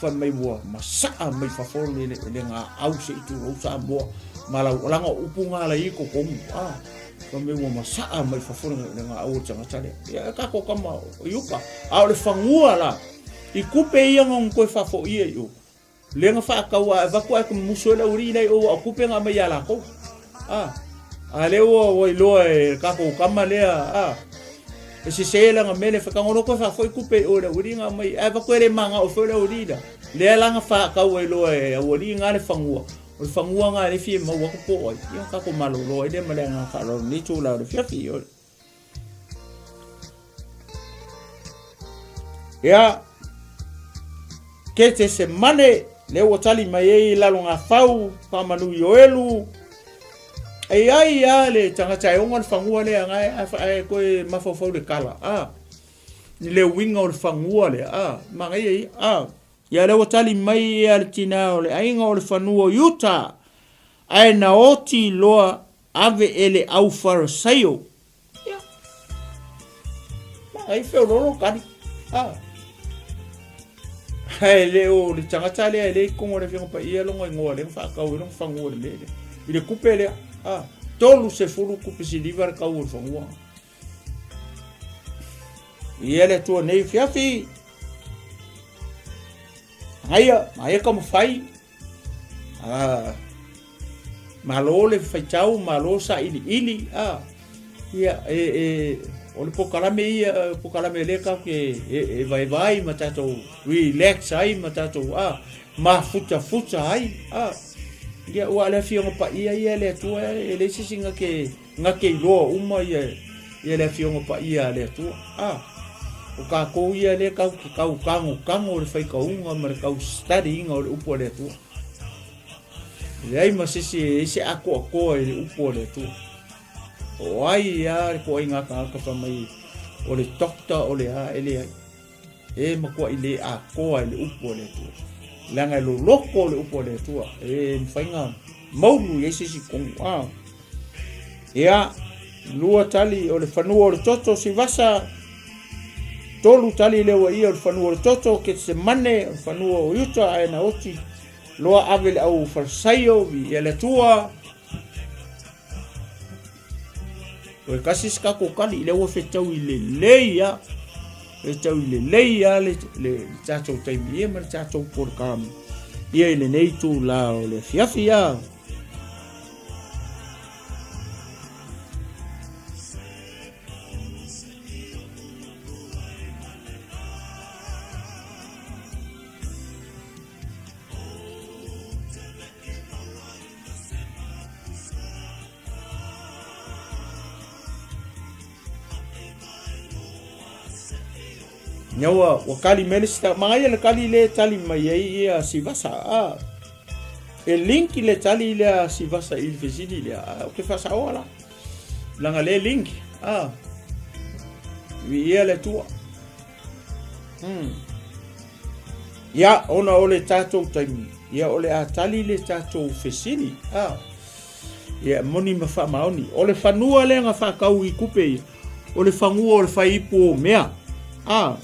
fai mai ua masaa mai fafo le le, le gaau se i tulou Samoa ma lau laga o upu ngā lai i totonu ah fai mai ua masaa mai fafo le, le gaau o le tagata lea ia e tatou tama i uka a o le fagua la I kupe ia nga koe faafoia i o. Lea na faatau a avatu ae musu ai le aualii la i o ua o kupe na aumai ia lakou. A, a lea ua ua iloa e tatou tama lea, a, e sese lana mea lea fai koe faafoi kupe i o i le aualii na aumai, ae avatu e le magao foi le aualii la. Lea la na faatau ai loa e aualii na le fanua, o le fanua na e le fia maua atu po o ai. Ia tatou malolo ai lea ma le agaga faaaloalo i lenei itula o le afiafi. Ia, Ketesemane, lea ua tali mai ai i lalo ngā whau, whamanu i oelu. E ai a le tangata e onga le fagua lea, ngai a wha e koe mafaufau le kala, a. Ni le uiga o le fagua lea, a. Manaia ia, a. Ia lea ua tali mai ia le tina o le aiga o le fanua o Iuta, ae na oti loa ave e le au Farisaio. Ia. Manaia feololo kali. A. Ae le o le tagata lea e le i totonu o le Afioga Paia lona igoa lea na faatau ai lona fanua i le mea lea. I le tupe lea, a, 30 tupe siliva le tau o le fanua. Ia le Atua nei afiafi. Aia, aia taumafai. Ah, malo le faitau, malo sailiili. Ah, ia, e, e, o le pokalame ia, pokalame lea tatou te e, e vaivai ma tatou relax ai ma tatou ah, mafutafuta ai. Ah, ia, ua le afioga paia ia le Atua, e leai se isi na te, na te iloa uma ia, ia le afioga paia a le Atua. Ah, o tatou ia lea tatou te tau tagotago le faitauga ma le tau study ina o le upu a le Atua. E leai ma se isi e i ai se atoatoa i le upu a le Atua. O ai a le toaiga tagata fai mai o le doctor o le a, e leai. E matuai le atoa i le upu a le Atua. Leaga e loloto le upu a le Atua. E mafai ona maulu i ai se isi tonu. Ah. Ia, lua tali o le fanua o le toto Sivasa, tolu tali le ua ia o le fanua o le toto Ketsemane, o le fanua o Iuta ae na oti loa ave le au Farisaio i le Atua. O e kasi se tatou tali, lea ua fetau i lelei a. Fetau i lelei a le, le, le tatou taimi ia ma le tatou polokalame. Ia i lenei itulā o le afiafi a. Ina ua, ua kali mai le sita, manaia le kali lea e tali mai ai ia Sivasa. Ah, e link le tali lea a Sivasa i le fesili lea. Ah, ou te faasaoa la. Leaga lea e link. Ah, viia le Atua. Hmm. Ia, ona o le tatou taimi, ia o le a tali le tatou fesili. Ah. Ia, moni ma faamaoni. O le fanua lea na faatau i tupe ia, o le fanua o le faiipu o mea. A.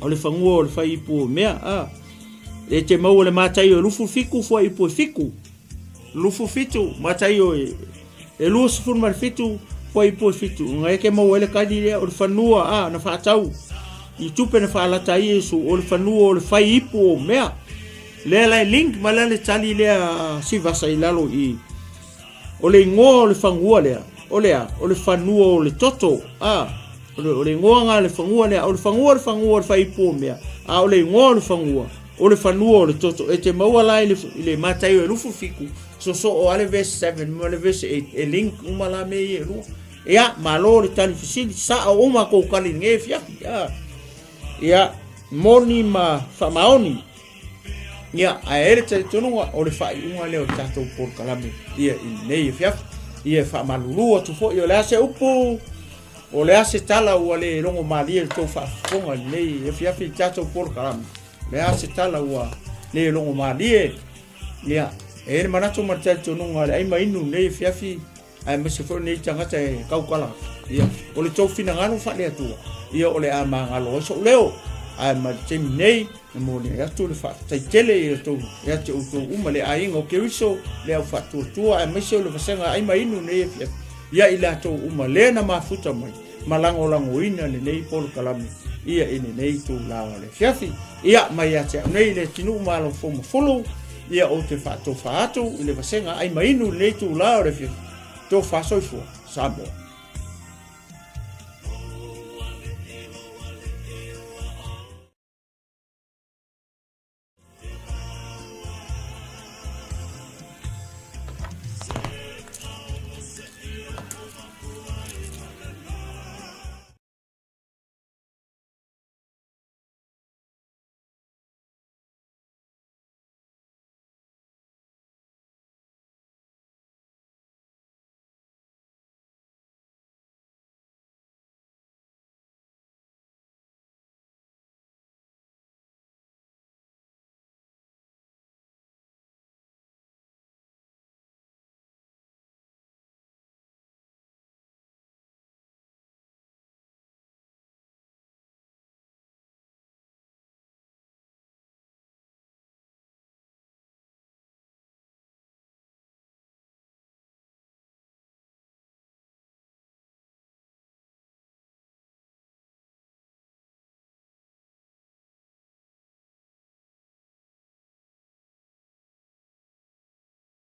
O le fanua o le faiipu o mea. A. E te maua le Mataio e lufu fitu fuaiupu e fitu. Lufu fitu, Mataio e, e 27 fuaiupu e fitu. Nga e te maua ai le tali lea, o le fanua, a, na faatau i tupe na faalata ai Iesu, o le fanua o le faiipu o mea. Lea la e link ma lea le tali lea Sivasa i lalo i o le igoa o le fanua lea o le a o le fanua o le toto a o le, o le igoa nga le fanua lea o le fanua o le fanua o le faiipu o mea a o le igoa o le fanua o le fanua o le toto e te maua la i le, i le Mataio e 27 sosoo a le verse 7 ma le verse 8 e link uma la mea ia e lua. Ia, malo le tali fesili, sao uma kou tali nei afiafi. A. Ia, moni ma faamaoni. Ia, ae ai le talitonuga o le faaiuga lea o le tatou polokalame ia i lenei afiafi. Ia e faamalulu atu foi, o le a se upu, o le a se tala ua le logo malie i le tou faafofoga i lenei afiafi i le tatou polokalame. O le a se tala ua le logo malie. Ia, e ai le manatu ma le talitonuga o le ai ma inu i lenei afiafi, aemaise foi lenei tagata e tautala atu. Ia, o le tou finagalo faale-Atua, ia o le a magalo ai sou leo. Ae ma le taimi nei, e momoli atu le faafetai tele i outou, ia te outou uma, le aiga o Keriso, le au faatuatua, aemaise o le vasega ai ma inu nei afiafi, ia i latou uma lea na mafuta mai ma lagolagoina lenei polokalame ia i lenei itulā o le afiafi. Ia, mai ia te au nei le atunuu Malo Fou-ma-Fulu, ia ou te faatofa atu i le vasega ai ma inu i lenei itulā o le afiafi. Tofa soifua, Samoa.